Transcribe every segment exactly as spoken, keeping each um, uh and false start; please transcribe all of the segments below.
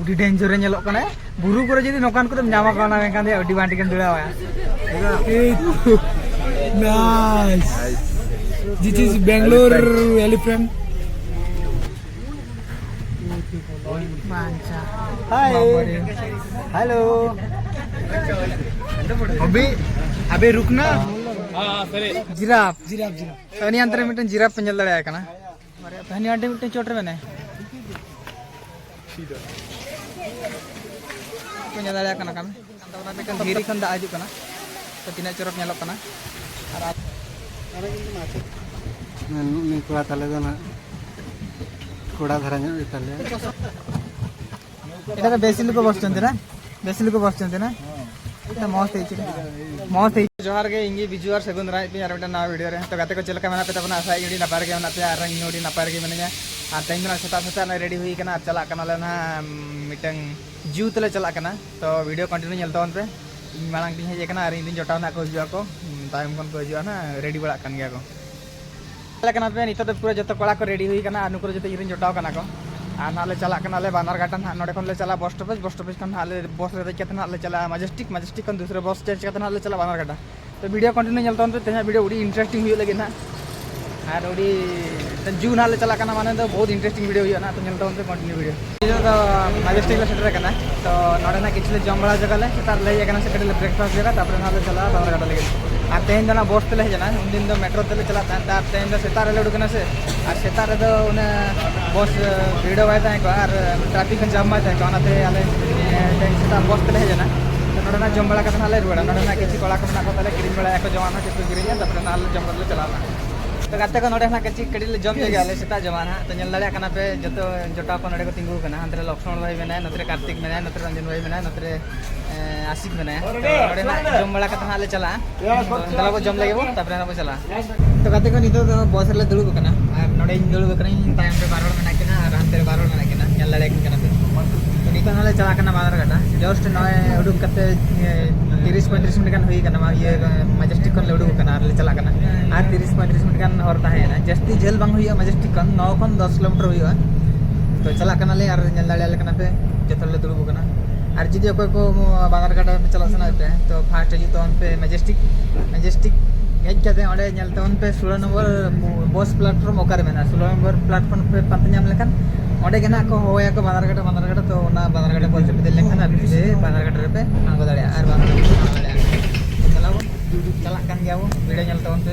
ᱟᱹᱰᱤ ᱰᱮᱧᱡᱟᱨ ᱮ ᱧᱮᱞᱚᱜ ᱠᱟᱱᱟᱭ᱾ ᱵᱩᱨᱩ ᱠᱚᱨᱮ ᱡᱩᱫᱤ ᱱᱚᱝᱠᱟᱱ ᱠᱚᱫᱚᱢ ᱧᱟᱢ ᱟᱠᱟᱱᱟ, ᱢᱮᱱᱠᱷᱟᱱ ᱫᱚ ᱟᱹᱰᱤ ᱵᱟᱝ ᱴᱷᱤᱠᱮᱢ ᱫᱟᱹᱲᱟᱣᱟ᱾ ᱱᱟᱭᱤᱥ᱾ This is Bangalore elephant. ᱵᱟᱧᱪᱟ᱾ Hi. Hello. ᱟᱵᱮ, ᱟᱵᱮ ᱨᱩᱠᱱᱟ. ᱡᱤᱨᱟᱯ᱾ ᱡᱤᱨᱟᱯ, ᱡᱤᱨᱟᱯ᱾ ᱛᱚ, ᱱᱤᱭᱟᱹ ᱚᱱᱛᱮ ᱨᱮ ᱢᱤᱫᱴᱮᱱ ᱡᱤᱨᱟᱯ ᱯᱮ ᱧᱮᱞ ᱫᱟᱲᱮᱭᱟᱭ ᱠᱟᱱᱟ᱾ ᱦᱟᱹᱱᱤ ᱟᱸᱴᱮ ᱢᱤᱫᱴᱮᱱ ᱪᱚᱴ ᱨᱮ ᱢᱮᱱᱟᱭᱟ᱾ ᱯᱮ ᱧᱮᱞ ᱫᱟᱲᱮᱭᱟᱜ ᱠᱟᱱᱟ ᱠᱟᱹᱢᱤ᱾ ᱚᱱᱟ ᱢᱤᱫᱴᱮᱱ ᱫᱷᱤᱨᱤ ᱠᱷᱚᱱ ᱫᱟᱜ ᱦᱤᱡᱩᱜ ᱠᱟᱱᱟ᱾ ᱛᱚ, ᱛᱤᱱᱟᱹᱜ ᱪᱚᱨᱚᱠ ᱧᱮᱞᱚᱜ ᱠᱟᱱᱟ᱾ ᱟᱨ ᱟᱯ- ᱱᱩᱭ ᱠᱚᱲᱟ ᱛᱟᱞᱮ ᱫᱚ ᱱᱟᱜ ᱠᱚᱲᱟ ᱫᱷᱟᱨᱟ ᱧᱚᱜ ᱜᱮᱛᱟᱞᱮᱭᱟ᱾ ଏଇଟା ତ ବେଶୀ ଲୋକ ବସୁଛନ୍ତି ନା? ବେଶୀ ଲୋକ ବସୁଛନ୍ତି ନା? ଏଇଟା ମସ୍ତ ହେଇଛି। ମସ୍ତ ହେଇଛି। ᱡᱚᱦᱟᱨ ᱜᱮ, ᱤᱧ ᱜᱮ ᱵᱤᱡᱩ ᱟᱨ ᱥᱟᱹᱜᱩᱱ ᱫᱟᱨᱟᱢ ᱯᱮ ᱟᱨ ᱢᱤᱫᱴᱟᱝ ᱱᱟᱣᱟ ᱵᱷᱤᱰᱤᱭᱳ ᱨᱮ᱾ ᱛᱚ ᱜᱟᱛᱮ ᱠᱚ, ᱪᱮᱫ ᱞᱮᱠᱟ ᱢᱮᱱᱟᱜ ᱯᱮ ᱛᱟᱵᱚᱱᱟ? ᱟᱥᱟᱭᱟᱹᱧ ᱟᱹᱰᱤ ᱱᱟᱯᱟᱭ ᱨᱮᱜᱮ ᱢᱮᱱᱟᱜ ᱯᱮᱭᱟ ᱟᱨ ᱤᱧ ᱦᱚᱸ ᱟᱹᱰᱤ ᱱᱟᱯᱟᱭ ᱨᱮᱜᱮ ᱢᱤᱱᱟᱹᱧᱟ᱾ ᱟᱨ ᱛᱮᱦᱮᱧ ᱫᱚ ᱱᱟᱜ ᱥᱮᱛᱟᱜ ᱥᱮᱛᱟᱜ ᱞᱮ ᱨᱮᱰᱤ ᱦᱩᱭ ᱠᱟᱱᱟ ᱟᱨ ᱪᱟᱞᱟᱜ ᱠᱟᱱᱟᱞᱮ ᱱᱟᱜ ᱢᱤᱫᱴᱟᱝ ᱡᱩ ᱛᱮᱞᱮ ᱪᱟᱞᱟᱜ ᱠᱟᱱᱟ᱾ ᱛᱚ ᱵᱷᱤᱰᱤᱭᱳ ᱠᱚᱱᱴᱤᱱᱤᱭᱩ ᱧᱮᱞ ᱛᱟᱵᱚᱱ ᱯᱮ᱾ ᱤᱧ ᱢᱟᱲᱟᱝ ᱛᱤᱧ ᱦᱮᱡ ᱟᱠᱟᱱᱟ ᱟᱨ ᱤᱧ ᱫᱩᱧ ᱡᱚᱴᱟᱣ ᱱᱟᱜ ᱠᱚ ᱦᱤᱡᱩᱜ ᱟᱠᱚ, ᱛᱟᱭᱚᱢ ᱠᱷᱚᱱ ᱠᱚ ᱦᱤᱡᱩᱜᱼᱟ ᱱᱟᱜ, ᱨᱮᱰᱤ ᱵᱟᱲᱟᱜ ᱠᱟᱱ ᱜᱮᱭᱟ ᱠᱚ᱾ ᱪᱟᱞᱟᱜ ᱠᱟᱱᱟ ᱯᱮ, ᱱᱤᱛᱚᱜ ᱫᱚ ᱯᱩᱨᱟᱹ ᱡᱚᱛᱚ ᱠᱚᱲᱟ ᱠᱚ ᱨᱮᱰᱤ ᱦᱩᱭ ᱠᱟᱱᱟ ᱟᱨ ᱱᱩᱠᱩ ᱫᱚ ᱡᱚᱛᱚ ᱤᱧ ᱨᱮᱱ ᱡᱚᱴᱟᱣ ᱠᱟᱱᱟ ᱠᱚ᱾ ᱟᱨ ᱱᱟᱦᱟᱜ ᱞᱮ ᱪᱟᱞᱟᱜ ᱠᱟᱱᱟᱞᱮ ᱵᱟᱱᱟᱨᱜᱷᱟᱴᱟ ᱱᱟᱦᱟᱜ, ᱱᱚᱰᱮ ᱠᱷᱚᱱ ᱞᱮ ᱪᱟᱞᱟᱜᱼᱟ ᱵᱚᱥ ᱥᱴᱚᱯᱮᱡᱽ, ᱵᱚᱥ ᱥᱴᱚᱯᱮᱡᱽ ᱠᱷᱚᱱ ᱱᱟᱦᱟᱜ ᱞᱮ ᱵᱚᱥ ᱨᱮ ᱫᱮᱡ ᱠᱟᱛᱮ ᱱᱟᱦᱟᱜ ᱞᱮ ᱪᱟᱞᱟᱜᱼᱟ ᱢᱟᱡᱮᱥᱴᱤᱠ, ᱢᱟᱡᱮᱥᱴᱤᱠ ᱠᱷᱚᱱ ᱫᱩᱥᱨᱟ ᱵᱚᱥ ᱪᱮᱧᱡᱽ ᱠᱟᱛᱮ ᱱᱟᱦᱟᱜ ᱞᱮ ᱪᱟᱞᱟᱜᱼᱟ ᱵᱟᱱᱟᱨᱜᱷᱟᱴᱟ᱾ ᱛᱚ ᱵᱷᱤᱰᱤᱭᱳ ᱠᱚᱱᱴᱤᱱᱤᱭᱩ ᱧᱮᱞ ᱛᱟᱵᱚᱱ ᱯᱮ, ᱛᱮᱦᱮᱧᱟᱜ ᱵᱷᱤᱰᱤᱭᱳ ᱟᱹᱰᱤ ᱤᱱᱴᱟᱨᱮᱥᱴᱤᱝ ᱦᱩᱭᱩᱜ ᱞᱟᱹᱜᱤᱫ ᱱᱟᱦᱟᱜ᱾ ᱟᱨ ᱟᱹᱰᱤ ᱡᱩ ᱱᱟᱦᱟᱜ ᱞᱮ ᱪᱟᱞᱟᱜ ᱠᱟᱱᱟ, ᱢᱟᱱᱮ ᱫᱚ ᱵᱚᱦᱩᱛ ᱤᱱᱴᱟᱨᱮᱥᱴᱤᱝ ᱵᱷᱤᱰᱤᱭᱳ ᱦᱩᱭᱩᱜᱼᱟ ᱱᱟᱦᱟᱜ, ᱛᱚ ᱧᱮᱞ ᱛᱟᱵᱚᱱ ᱯᱮ ᱠᱚᱱᱴᱤᱱᱤᱭᱩ ᱵᱷᱤᱰᱤᱭᱳ᱾ ᱱᱤᱛᱚᱜ ᱫᱚ ᱢᱟᱡᱮᱥᱴᱤᱠ ᱞᱮ ᱥᱮᱴᱮᱨ ᱟᱠᱟᱱᱟ᱾ ᱛᱚ ᱱᱚᱰᱮ ᱱᱟᱜ ᱠᱤᱪᱷᱩ ᱞᱮ ᱡᱚᱢ ᱵᱟᱲᱟ ᱡᱟᱭᱜᱟ ᱞᱮ, ᱥᱮᱛᱟᱜ ᱨᱮᱞᱮ ᱦᱮᱡ ᱟᱠᱟᱱᱟ ᱥᱮ ᱠᱟᱹᱴᱤᱡ ᱞᱮ ᱵᱨᱮᱠᱯᱷᱟᱥᱴ ᱡᱟᱭᱜᱟ, ᱛᱟᱨᱯᱚᱨᱮ ᱱᱟᱜ ᱞᱮ ᱪᱟᱞᱟᱜᱼᱟ ᱵᱟᱱᱟᱨᱜᱷᱟᱴᱟ ᱞᱟᱹᱜᱤᱫ᱾ ᱟᱨ ᱛᱮᱦᱮᱧ ᱫᱚ ᱱᱟᱜ ᱵᱚᱥ ᱛᱮᱞᱮ ᱦᱮᱡ ᱮᱱᱟ, ᱩᱱᱫᱤᱱ ᱫᱚ ᱢᱮᱴᱨᱳ ᱛᱮᱞᱮ ᱪᱟᱞᱟᱜ ᱛᱟᱦᱮᱸᱫ, ᱟᱨ ᱛᱮᱦᱮᱧ ᱫᱚ ᱥᱮᱛᱟᱜ ᱨᱮᱞᱮ ᱩᱰᱩᱠ ᱮᱱᱟ ᱥᱮ, ᱟᱨ ᱥᱮᱛᱟᱜ ᱨᱮᱫᱚ ᱩᱱᱟᱹᱜ ᱵᱚᱥ ᱵᱷᱤᱲ ᱦᱚᱸ ᱵᱟᱭ ᱛᱟᱦᱮᱸ ᱠᱚᱜᱼᱟ ᱟᱨ ᱴᱨᱟᱯᱷᱤᱠ ᱦᱚᱸ ᱡᱟᱢ ᱵᱟᱭ ᱛᱟᱦᱮᱸ ᱠᱚᱜᱼᱟ, ᱚᱱᱟᱛᱮ ᱟᱞᱮ ᱛᱮᱦᱮᱧ ᱥᱮᱛᱟᱜ ᱵᱚᱥ ᱛᱮᱞᱮ ᱦᱮᱡ ᱮᱱᱟ᱾ ᱛᱚ ᱱᱚᱰᱮ ᱱᱟᱜ ᱡᱚᱢ ᱵᱟᱲᱟ ᱠᱟᱛᱮ ᱱᱟᱜ ᱞᱮ ᱨᱩᱣᱟᱹᱲᱟ᱾ ᱱᱚᱰᱮ ᱱᱟᱜ ᱠᱤᱪᱷᱩ ᱠᱚᱲᱟ ᱠᱚ ᱢᱮᱱᱟᱜ ᱠᱚ ᱛᱟᱞᱮ, ᱠᱤᱨᱤᱧ ᱵᱟᱲᱟᱭᱟᱠᱚ ᱡᱚᱢᱟᱜ ᱱᱟᱜ, ᱪᱮᱫ ᱠᱚ ᱠᱤᱨᱤᱧᱟ, ᱛᱟᱨᱯᱚᱨᱮ ᱱᱟᱜ ᱞᱮ ᱡᱚᱢ ᱠᱟᱛᱮ ᱞᱮ ᱪᱟᱞᱟᱣ ᱮᱱᱟ᱾ ᱛᱚ ᱜᱟᱛᱮ ᱠᱚ, ᱱᱚᱰᱮ ᱱᱟᱜ ᱠᱤᱪᱷᱩ ᱠᱟᱹᱴᱤᱡ ᱞᱮ ᱡᱚᱢ ᱧᱚᱜ ᱜᱮᱭᱟ ᱞᱮ ᱥᱮᱛᱟᱜ ᱡᱚᱢᱟᱜ ᱱᱟᱜ᱾ ᱛᱚ ᱧᱮᱞ ᱫᱟᱲᱮᱭᱟᱜ ᱠᱟᱱᱟ ᱯᱮ, ᱡᱚᱛᱚ ᱡᱚᱴᱟᱣ ᱠᱚ ᱱᱚᱰᱮ ᱠᱚ ᱛᱤᱸᱜᱩ ᱟᱠᱟᱱᱟ᱾ ᱦᱟᱱᱛᱮ ᱨᱮ ᱞᱚᱠᱥᱢᱚᱬ ᱵᱷᱟᱭ ᱢᱮᱱᱟᱭᱟ, ᱱᱚᱛᱮ ᱨᱮ ᱠᱟᱨᱛᱤᱠ ᱢᱮᱱᱟᱭᱟ, ᱱᱚᱛᱮ ᱨᱮ ᱨᱚᱧᱡᱚᱱ ᱵᱷᱟᱭ ᱢᱮᱱᱟᱭᱟ, ᱱᱚᱛᱮ ᱨᱮ, ᱮ, ᱟᱥᱤᱠ ᱢᱮᱱᱟᱭᱟ᱾ ᱛᱚ ᱱᱚᱰᱮ ᱱᱟᱜ ᱡᱚᱢ ᱵᱟᱲᱟ ᱠᱟᱛᱮ ᱱᱟᱜ ᱞᱮ ᱪᱟᱞᱟᱜᱼᱟ᱾ ᱛᱚ ᱫᱮᱞᱟ ᱵᱚ ᱡᱚᱢ ᱞᱮᱜᱮ ᱵᱚ, ᱛᱟᱨᱯᱚᱨᱮ ᱱᱟᱜ ᱵᱚ ᱪᱟᱞᱟᱜᱼᱟ᱾ ᱛᱚ ᱜᱟᱛᱮ ᱠᱚ, ᱱᱤᱛᱚᱜ ᱫᱚ ᱵᱚᱥ ᱨᱮᱞᱮ ᱫᱩᱲᱩᱵ ᱟᱠᱟᱱᱟ᱾ ᱟᱨ ᱱᱚᱰᱮ ᱤᱧ ᱫᱩᱲᱩᱵ ᱟᱠᱟᱱᱟᱹᱧ, ᱛᱟᱭᱚᱢ ᱨᱮ ᱵᱟᱨ ᱦᱚᱲ ᱢᱮᱱᱟᱜ ᱠᱤᱱᱟ ᱟᱨ ᱦᱟᱱᱛᱮ ᱨᱮ ᱵᱟᱨ ᱦᱚᱲ ᱢᱮᱱᱟᱜ ᱠᱤᱱᱟ, ᱧᱮᱞ ᱫᱟᱲᱮᱭᱟᱠᱤᱱ ᱠᱟᱱᱟ ᱯᱮ᱾ ᱛᱚ ᱱᱤᱛᱚᱜ ᱱᱟᱜ ᱞᱮ ᱪᱟᱞᱟᱜ ᱠᱟᱱᱟ ᱵᱟᱱᱟᱨᱜᱷᱟᱴᱟ᱾ ᱡᱟᱥᱴ ᱱᱚᱜᱼᱚᱭ ᱩᱰᱩᱠ ᱠᱟᱛᱮ, ᱮ, ᱛᱤᱨᱤᱥ ᱯᱚᱸᱭᱛᱨᱤᱥ ᱢᱤᱱᱤᱴ ᱜᱟᱱ ᱦᱩᱭ ᱠᱟᱱᱟ, ᱢᱟ-, ᱤᱭᱟᱹ, ᱢᱟᱡᱮᱥᱴᱤᱠ ᱠᱷᱚᱱ ᱞᱮ ᱩᱰᱩᱠ ᱟᱠᱟᱱᱟ ᱟᱨ ᱞᱮ ᱪᱟᱞᱟᱜ ᱠᱟᱱᱟ᱾ ᱟᱨ ᱛᱤᱨᱤᱥ ᱯᱚᱸᱭᱛᱨᱤᱥ ᱢᱤᱱᱤᱴ ᱜᱟᱱ ᱦᱚᱨ ᱛᱟᱦᱮᱸᱭᱮᱱᱟ, ᱡᱟᱹᱥᱛᱤ ᱡᱷᱟᱹᱞ ᱵᱟᱝ ᱦᱩᱭᱩᱜᱼᱟ, ᱢᱟᱡᱮᱥᱴᱤᱠ ᱠᱷᱚᱱ ᱱᱚ ᱠᱷᱚᱱ ᱫᱚᱥ ᱠᱤᱞᱳᱢᱤᱴᱟᱨ ᱦᱩᱭᱩᱜᱼᱟ᱾ ᱛᱚ ᱪᱟᱞᱟᱜ ᱠᱟᱱᱟᱞᱮ ᱟᱨ ᱧᱮᱞ ᱫᱟᱲᱮᱭᱟᱞᱮ ᱠᱟᱱᱟ ᱯᱮ, ᱡᱚᱛᱚ ᱦᱚᱲᱞᱮ ᱫᱩᱲᱩᱵ ᱟᱠᱟᱱᱟ᱾ ᱟᱨ ᱡᱩᱫᱤ ᱚᱠᱚᱭ ᱠᱚ ᱵᱟᱱᱟᱨᱜᱷᱟᱴ ᱯᱮ ᱪᱟᱞᱟᱜ ᱥᱟᱱᱟᱭᱮᱫ ᱯᱮ, ᱛᱚ ᱯᱷᱟᱥᱴ ᱦᱤᱡᱩᱜ ᱛᱟᱵᱚᱱ ᱯᱮ ᱢᱮᱡᱮᱥᱴᱤᱠ᱾ ᱢᱮᱡᱮᱥᱴᱤᱠ ᱦᱮᱡ ᱠᱟᱛᱮ ᱚᱸᱰᱮ ᱧᱮᱞ ᱛᱟᱵᱚᱱ ᱯᱮ ᱥᱳᱞᱳ ᱱᱚᱢᱵᱚᱨ ᱵᱚᱥ ᱯᱞᱟᱴᱯᱷᱚᱨᱢ ᱚᱠᱟᱨᱮ ᱢᱮᱱᱟᱜᱼᱟ᱾ ᱥᱳᱞᱳ ᱱᱚᱢᱵᱚᱨ ᱯᱞᱟᱴᱯᱷᱚᱨᱢ ᱯᱮ ᱯᱟᱱᱛᱮ ᱧᱟᱢ ᱞᱮᱠᱷᱟᱱ ᱚᱸᱰᱮ ᱜᱮ ᱱᱟᱦᱟᱜ ᱠᱚ ᱦᱚᱦᱚᱭᱟᱠᱚ ᱵᱟᱱᱟᱨᱜᱷᱟᱴ, ᱵᱟᱱᱟᱨᱜᱷᱟᱴ᱾ ᱛᱚ ᱚᱱᱟ ᱵᱟᱱᱟᱨᱜᱷᱟᱴ ᱵᱚᱥ ᱨᱮᱯᱮ ᱫᱮᱡ ᱞᱮᱱᱠᱷᱟᱱ ᱟᱯᱮ ᱥᱤᱫᱷᱟᱹ ᱵᱟᱱᱟᱨᱜᱷᱟᱴ ᱨᱮᱯᱮ ᱟᱬᱜᱚ ᱫᱟᱲᱮᱭᱟᱜᱼᱟ ᱟᱨ ᱵᱟᱝ ᱟᱬᱜᱚ ᱫᱟᱲᱮᱭᱟᱜᱼᱟ᱾ ᱪᱟᱞᱟᱣ ᱵᱚᱱ, ᱪᱟᱞᱟᱜ ᱠᱟᱱ ᱜᱮᱭᱟ ᱵᱚᱱ, ᱵᱷᱤᱲ ᱧᱮᱞ ᱛᱟᱵᱚᱱ ᱯᱮ᱾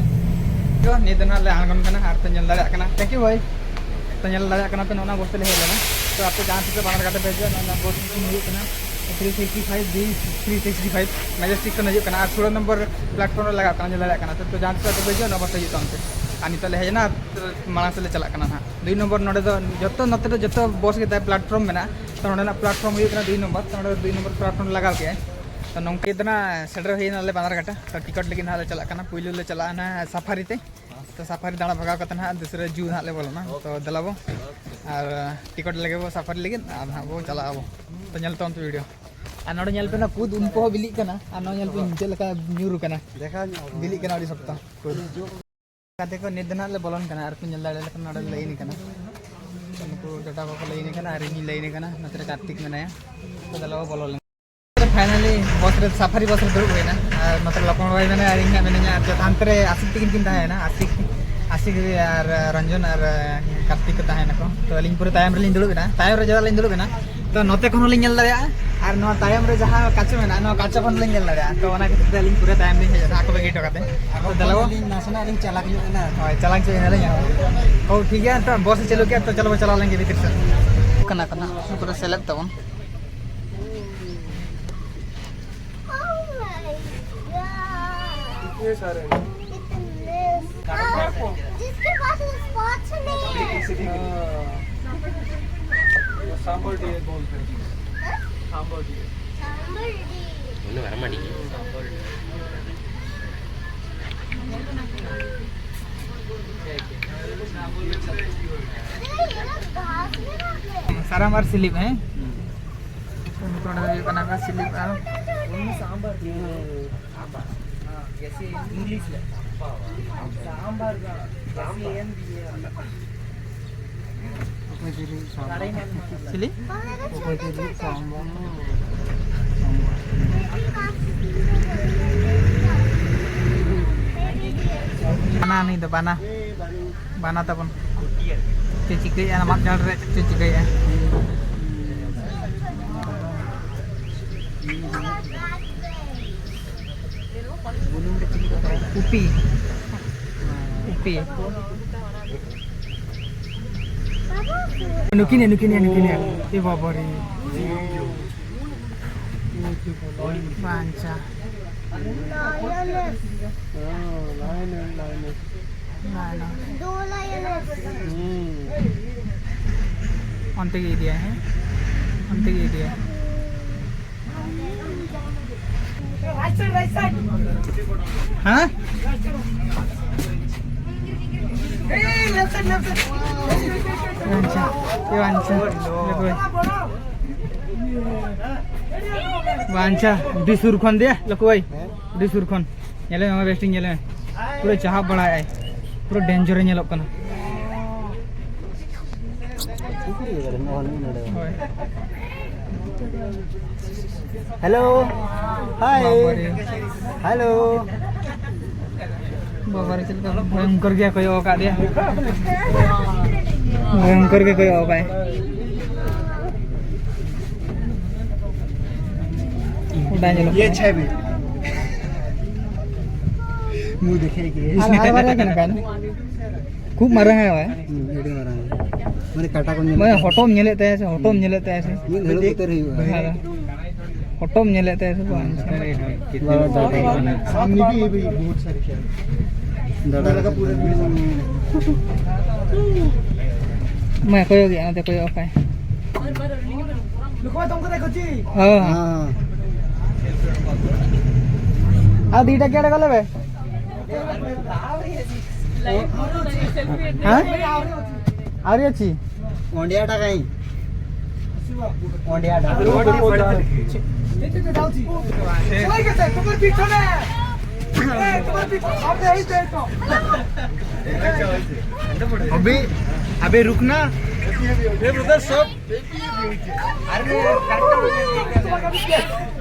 ᱛᱚ ᱱᱤᱛ ᱫᱚ ᱱᱟᱦᱟᱜ ᱞᱮ ᱟᱬᱜᱚᱱ ᱠᱟᱱᱟ ᱟᱨ ᱯᱮ ᱧᱮᱞ ᱫᱟᱲᱮᱭᱟᱜ ᱠᱟᱱᱟ᱾ ᱛᱷᱮᱝᱠ ᱭᱩ ᱵᱷᱟᱭ᱾ ᱛᱚ ᱧᱮᱞ ᱫᱟᱲᱮᱭᱟᱜ ᱠᱟᱱᱟ ᱯᱮ, ᱱᱚᱜᱼᱚ ᱱᱚᱣᱟ ᱵᱚᱥ ᱛᱮᱞᱮ ᱦᱮᱡ ᱞᱮᱱᱟ᱾ ᱛᱚ ᱟᱯᱮ ᱡᱟᱦᱟᱸ ᱛᱤᱥ ᱯᱮ ᱵᱟᱱᱟᱨᱜᱷᱟᱴ ᱯᱮ ᱦᱤᱡᱩᱜᱼᱟ, ᱱᱚᱣᱟ ᱵᱚᱥ ᱧᱩᱛᱩᱢ ᱦᱩᱭᱩᱜ ᱠᱟᱱᱟ three sixty five B three sixty five, majestic ᱠᱷᱚᱱ ᱦᱤᱡᱩᱜ ᱠᱟᱱᱟ ᱟᱨ ᱥᱳᱞᱳ ᱱᱚᱢᱵᱚᱨ ᱯᱞᱟᱴᱯᱷᱚᱨᱢ ᱨᱮ ᱞᱟᱜᱟᱜ ᱠᱟᱱᱟ, ᱧᱮᱞ ᱫᱟᱲᱮᱭᱟᱜ ᱠᱟᱱᱟ᱾ ᱛᱚ, ᱛᱚ ᱡᱟᱦᱟᱸ ᱛᱤᱥ ᱯᱮ ᱦᱤᱡᱩᱜᱼᱟ, ᱱᱚᱣᱟ ᱵᱚᱥ ᱛᱮ ᱦᱤᱡᱩᱜ ᱛᱟᱵᱚᱱ ᱯᱮ᱾ ᱟᱨ ᱱᱤᱛᱚᱜ ᱞᱮ ᱦᱮᱡ ᱮᱱᱟ, ᱢᱟᱲᱟᱝ ᱥᱮᱫ ᱞᱮ ᱪᱟᱞᱟᱜ ᱠᱟᱱᱟ ᱱᱟᱦᱟᱜ᱾ ᱫᱩᱭ ᱱᱚᱢᱵᱚᱨ ᱱᱚᱰᱮ ᱫᱚ ᱡᱚᱛᱚ, ᱱᱚᱛᱮ ᱫᱚ ᱡᱚᱛᱚ ᱵᱚᱥ ᱜᱮ ᱛᱟᱭ ᱯᱞᱟᱴᱯᱷᱚᱨᱢ ᱢᱮᱱᱟᱜᱼᱟ᱾ ᱛᱚ ᱱᱚᱰᱮᱱᱟᱜ ᱯᱞᱟᱴᱯᱷᱚᱨᱢ ᱦᱩᱭᱩᱜ ᱠᱟᱱᱟ ᱫᱩᱭ ᱱᱚᱢᱵᱚᱨ, ᱛᱚ ᱱᱚᱰᱮ ᱫᱚ ᱫᱩᱭ ᱱᱚᱢᱵᱚᱨ ᱯᱞᱟᱴᱯᱷᱚᱨᱢ ᱞᱟᱜᱟᱣ ᱠᱮᱜᱼᱟᱭ᱾ ᱛᱚ ᱱᱚᱝᱠᱟ ᱜᱮ ᱱᱟᱦᱟᱜ ᱥᱮᱴᱮᱨ ᱦᱩᱭᱱᱟ ᱟᱞᱮ ᱵᱟᱱᱟᱨᱜᱷᱟᱴᱟ᱾ ᱛᱚ ᱴᱤᱠᱤᱴ ᱞᱟᱹᱜᱤᱫ ᱱᱟᱦᱟᱜ ᱞᱮ ᱪᱟᱞᱟᱜ ᱠᱟᱱᱟ, ᱯᱩᱭᱞᱩ ᱞᱮ ᱪᱟᱞᱟᱜᱼᱟ ᱱᱟᱦᱟᱜ ᱥᱟᱯᱷᱟᱨᱤ ᱛᱮ᱾ ᱛᱚ ᱥᱟᱯᱷᱟᱨᱤ ᱫᱟᱬᱟ ᱵᱷᱟᱜᱟᱣ ᱠᱟᱛᱮ ᱱᱟᱦᱟᱜ ᱫᱩᱥᱨᱟᱹ ᱡᱩ ᱱᱟᱦᱟᱜ ᱞᱮ ᱵᱚᱞᱚᱱᱟ᱾ ᱛᱚ ᱫᱮᱞᱟ ᱵᱚ, ᱟᱨ ᱴᱤᱠᱤᱴ ᱞᱟᱹᱜᱤᱫ ᱵᱚ ᱥᱟᱯᱷᱟᱨᱤ ᱞᱟᱹᱜᱤᱫ, ᱟᱨ ᱱᱟᱦᱟᱜ ᱵᱚ ᱪᱟᱞᱟᱜ ᱟᱵᱚ᱾ ᱛᱚ ᱧᱮᱞ ᱛᱟᱵᱚᱱ ᱯᱮ ᱵᱷᱤᱰᱤᱭᱳ᱾ ᱟᱨ ᱱᱚᱰᱮ ᱧᱮᱞ ᱯᱮ ᱱᱟ ᱠᱩᱫ ᱩᱱᱠᱩ ᱦᱚᱸ ᱵᱤᱞᱤᱜ ᱠᱟᱱᱟ, ᱟᱨ ᱱᱚᱣᱟ ᱧᱮᱞ ᱯᱮ ᱪᱮᱫ ᱞᱮᱠᱟ ᱧᱩᱨ ᱠᱟᱱᱟ, ᱵᱤᱞᱤᱜ ᱠᱟᱱᱟ ᱟᱹᱰᱤ ᱥᱚᱠᱛᱚ ᱠᱩᱫ᱾ ᱜᱟᱛᱮ ᱠᱚ, ᱱᱤᱛ ᱫᱚ ᱱᱟᱦᱟᱜ ᱞᱮ ᱵᱚᱞᱚᱱ ᱠᱟᱱᱟ, ᱟᱨ ᱯᱮ ᱧᱮᱞ ᱫᱟᱲᱮᱭᱟᱞᱮ ᱠᱟᱱᱟ ᱱᱚᱰᱮ ᱞᱟᱭᱤᱱ ᱠᱟᱱᱟ᱾ ᱱᱩᱠᱩ ᱡᱚᱴᱟ ᱠᱚᱠᱚ ᱞᱟᱭᱤᱱ ᱠᱟᱱᱟ ᱟᱨ ᱤᱧᱤᱧ ᱞᱟᱭᱤᱱ ᱠᱟᱱᱟ, ᱱᱚᱛᱮ ᱨᱮ ᱠᱟᱨᱛᱤᱠ ᱢᱮᱱᱟᱭᱟ᱾ ᱛᱚ ᱫᱮᱞᱟ ᱵᱚ ᱵᱚᱞᱚ ᱞᱮᱱ᱾ ᱯᱷᱟᱭᱱᱟᱞᱤ ᱵᱚᱥ ᱨᱮ, ᱥᱟᱯᱷᱟᱨᱤ ᱵᱚᱥ ᱨᱮ ᱫᱩᱲᱩᱵ ᱦᱩᱭᱱᱟ᱾ ᱟᱨ ᱱᱚᱛᱮ ᱨᱮ ᱞᱚᱠᱷᱚᱱ ᱵᱷᱟᱭ ᱢᱮᱱᱟᱭᱟ ᱟᱨ ᱤᱧ ᱦᱟᱸᱜ ᱢᱮᱱᱟᱹᱧᱟ, ᱟᱨ ᱡᱚᱛᱚ ᱦᱟᱱᱛᱮ ᱨᱮ ᱟᱥᱤᱠ ᱛᱤᱠᱤᱱ ᱠᱤᱱ ᱛᱟᱦᱮᱸᱭᱮᱱᱟ, ᱟᱥᱤᱠ, ᱟᱥᱤᱠ ᱟᱨ ᱨᱚᱧᱡᱚᱱ ᱟᱨ ᱠᱟᱨᱛᱤᱠ ᱠᱚ ᱛᱟᱦᱮᱸᱭᱮᱱᱟᱠᱚ᱾ ᱛᱚ ᱟᱹᱞᱤᱧ ᱯᱩᱨᱟᱹ ᱛᱟᱭᱚᱢ ᱨᱮᱞᱤᱧ ᱫᱩᱲᱩᱵ ᱮᱱᱟ, ᱛᱟᱭᱚᱢ ᱨᱮ ᱪᱮᱫᱟᱜ ᱞᱤᱧ ᱫᱩᱲᱩᱵ ᱮᱱᱟ? ᱛᱚ ᱱᱚᱛᱮ ᱠᱷᱚᱱ ᱦᱚᱸᱞᱤᱧ ᱧᱮᱞ ᱫᱟᱲᱮᱭᱟᱜᱼᱟ, ᱟᱨ ᱱᱚᱣᱟ ᱛᱟᱭᱚᱢ ᱨᱮ ᱡᱟᱦᱟᱸ ᱠᱟᱪᱟ ᱢᱮᱱᱟᱜᱼᱟ, ᱱᱚᱣᱟ ᱠᱟᱪᱟ ᱠᱷᱚᱱ ᱦᱚᱸᱞᱤᱧ ᱧᱮᱞ ᱫᱟᱲᱮᱭᱟᱜᱼᱟ᱾ ᱛᱚ ᱚᱱᱟ ᱠᱷᱟᱹᱛᱤᱨ ᱛᱮ ᱟᱹᱞᱤᱧ ᱯᱩᱨᱟᱹ ᱛᱟᱭᱚᱢ ᱞᱤᱧ ᱦᱮᱡ ᱮᱱᱟ, ᱟᱠᱚ ᱵᱟᱹᱜᱤ ᱦᱚᱴᱚ ᱠᱟᱛᱮ᱾ ᱛᱚ ᱫᱮᱞᱟ ᱵᱚ᱾ ᱟᱹᱞᱤᱧ ᱱᱟᱥᱮᱱᱟᱜ ᱞᱤᱧ ᱪᱟᱞᱟᱠ ᱧᱚᱜ ᱮᱱᱟ᱾ ᱦᱳᱭ, ᱪᱟᱞᱟᱠ ᱧᱚᱜ ᱮᱱᱟᱞᱤᱧ᱾ ᱦᱳᱭ, ᱴᱷᱤᱠ ᱜᱮᱭᱟ, ᱱᱤᱛᱚᱜ ᱵᱚᱥ ᱮ ᱪᱟᱹᱞᱩ ᱠᱮᱫᱟ, ᱛᱚ ᱪᱚᱞᱚ ᱵᱚ ᱪᱟᱞᱟᱣ ᱞᱮᱱ ᱜᱮ ᱵᱷᱤᱛᱤᱨ ᱥᱮᱫ᱾ ᱠᱟᱱᱟ, ᱠᱟᱱᱟ, ᱯᱩᱨᱟᱹ ᱥᱮᱞᱮᱫ ᱛᱟᱵᱚᱱ᱾ Oh my God! ये सारे हैं। कितने? हाँ, जिसके पास स्पॉट्स नहीं है। हाँ। वो सांबर डियर बोलते हैं। हाँ? सांबर डियर। सांबर डियर। ये लोग घास में रहते हैं। ᱥᱟᱨᱟᱢ ᱟᱨ ᱥᱤᱞᱤᱯ, ᱦᱮᱸ? ᱱᱤᱛᱚᱜ ᱱᱚᱰᱮ ᱫᱚ ᱦᱩᱭᱩᱜ ᱠᱟᱱᱟ ᱠᱚ ᱥᱤᱞᱤᱯ ᱟᱨ ᱥᱟᱢᱵᱟᱨ᱾ ᱦᱮᱸ, ᱡᱮᱥᱮ ᱤᱝᱞᱤᱥ ᱨᱮ ᱥᱟᱢᱵᱟᱨ, ᱡᱮᱥᱮ ᱮᱢ ᱵᱤ ᱮ᱾ ᱪᱤᱞᱤ? ᱵᱟᱱᱟ, ᱱᱩᱭ ᱫᱚ ᱵᱟᱱᱟ᱾ ᱵᱟᱱᱟ ᱛᱟᱵᱚᱱ᱾ ᱪᱮᱫ ᱪᱤᱠᱟᱹᱭᱮᱫᱼᱟ ᱢᱟᱫ ᱡᱷᱟᱲ ᱨᱮ? ᱪᱮᱫ ᱪᱤᱠᱟᱹᱭᱮᱫᱼᱟ? ᱩᱯᱤ᱾ ᱩᱯᱤ᱾ ᱱᱩᱠᱤᱱ, ᱱᱩᱠᱤᱱ, ᱱᱩᱠᱤᱱ᱾ ᱮ ᱵᱟᱵᱟ ᱨᱮ᱾ ᱵᱟᱧᱪᱟ᱾ ᱵᱟᱝ᱾ ᱚᱱᱛᱮ ᱜᱮ ᱤᱫᱤᱭᱟ, ᱦᱮᱸ? ᱚᱱᱛᱮ ᱜᱮ ᱤᱫᱤᱭᱟ᱾ ᱦᱮᱸ? ᱵᱟᱧᱪᱟ, ᱮ ᱵᱟᱧᱪᱟ᱾ ᱞᱟᱹᱠᱩ ᱵᱷᱟᱭ᱾ ᱵᱟᱧᱪᱟ, ᱟᱹᱰᱤ ᱥᱩᱨ ᱠᱷᱚᱱ ᱫᱮ, ᱞᱟᱹᱠᱩ ᱵᱷᱟᱭ᱾ ᱟᱹᱰᱤ ᱥᱩᱨ ᱠᱷᱚᱱ᱾ ᱧᱮᱞᱮ ᱢᱮ, ᱵᱮᱥ ᱴᱷᱤᱠ ᱧᱮᱞᱮ ᱢᱮ᱾ ᱯᱩᱨᱟᱹ ᱪᱟᱦᱟᱵ ᱵᱟᱲᱟᱭᱟᱭ᱾ ᱯᱩᱨᱟᱹ danger ᱮ ᱧᱮᱞᱚᱜ ᱠᱟᱱᱟ᱾ ᱦᱳᱭ᱾ ᱦᱮᱞᱳ᱾ ᱦᱟᱭ᱾ ᱵᱟᱵᱟᱨᱮ᱾ ᱦᱮᱞᱳ᱾ ᱵᱟᱵᱟᱨᱮ, ᱪᱮᱫ ᱞᱮᱠᱟ ᱵᱷᱚᱭᱚᱝᱠᱚᱨ ᱜᱮ ᱠᱚᱭᱚᱜ ᱟᱠᱟᱫᱮᱭᱟ᱾ ᱵᱷᱚᱭᱚᱝᱠᱚᱨ ᱜᱮ ᱠᱚᱭᱚᱜ ᱟᱠᱟᱫ᱾ ᱵᱟᱭ ᱧᱮᱞᱚᱜ ᱠᱟᱱᱟ᱾ ᱢᱩ ᱫᱮᱠᱷᱮ ᱜᱮ᱾ ᱟᱨ, ᱟᱨ ᱵᱟᱨᱭᱟ ᱠᱟᱱᱟ ᱠᱟᱱ᱾ ᱠᱷᱩᱵ ᱢᱟᱨᱟᱝ ᱟᱭ ᱵᱟᱭ᱾ ᱦᱩᱸ, ᱟᱹᱰᱤ ᱢᱟᱨᱟᱝ᱾ ᱢᱟᱱᱮ ᱠᱟᱴᱟ ᱠᱚ ᱧᱮᱞ ᱢᱟᱱᱮ ᱞᱮᱠᱷᱟᱱ᱾ ᱦᱚᱴᱚᱜ ᱧᱮᱞᱮᱫ ᱛᱟᱭᱟ ᱥᱮ, ᱦᱚᱴᱚᱜ ᱧᱮᱞᱮᱫ ᱛᱟᱭᱟ ᱥᱮ᱾ ᱢᱤᱫ ᱜᱷᱟᱹᱲᱤᱡ ᱩᱛᱟᱹᱨ ᱦᱩᱭᱩᱜᱼᱟ᱾ ᱦᱮᱸ᱾ ᱦᱚᱴᱚᱜ ᱧᱮᱞᱮᱫ ᱛᱟᱭᱟ ᱥᱮ ᱵᱟᱝ? ᱵᱟᱵᱟ, ᱰᱟᱰᱟ᱾ ᱥᱟᱢᱱᱮ ᱵᱷᱤ ᱵᱷᱤ ᱵᱚᱦᱩᱛ ᱥᱟᱨᱮ ᱠᱷᱮᱞ᱾ ᱰᱟᱰᱟ᱾ ᱢᱟ ᱠᱚᱭᱚᱜ ᱜᱮ, ᱚᱱᱛᱮ ᱠᱚᱭᱚᱜ ᱟᱠᱟᱭ᱾ ᱦᱮᱸ᱾ ᱦᱮᱸ᱾ ᱟᱨ ᱫᱩᱭᱴᱟ ᱜᱮ ᱟᱲᱟᱜ ᱞᱮᱵᱮ᱾ ᱦᱮᱸ? ᱟᱹᱣᱨᱤ ᱟᱪᱪᱷᱤ? ᱚᱸᱰᱮ ᱟᱴᱟ ᱠᱟᱹᱧ᱾ ᱚᱸᱰᱮ ᱟᱴᱟ᱾ अभी, अभी रुकना। ये ब्रदर सब। अरे,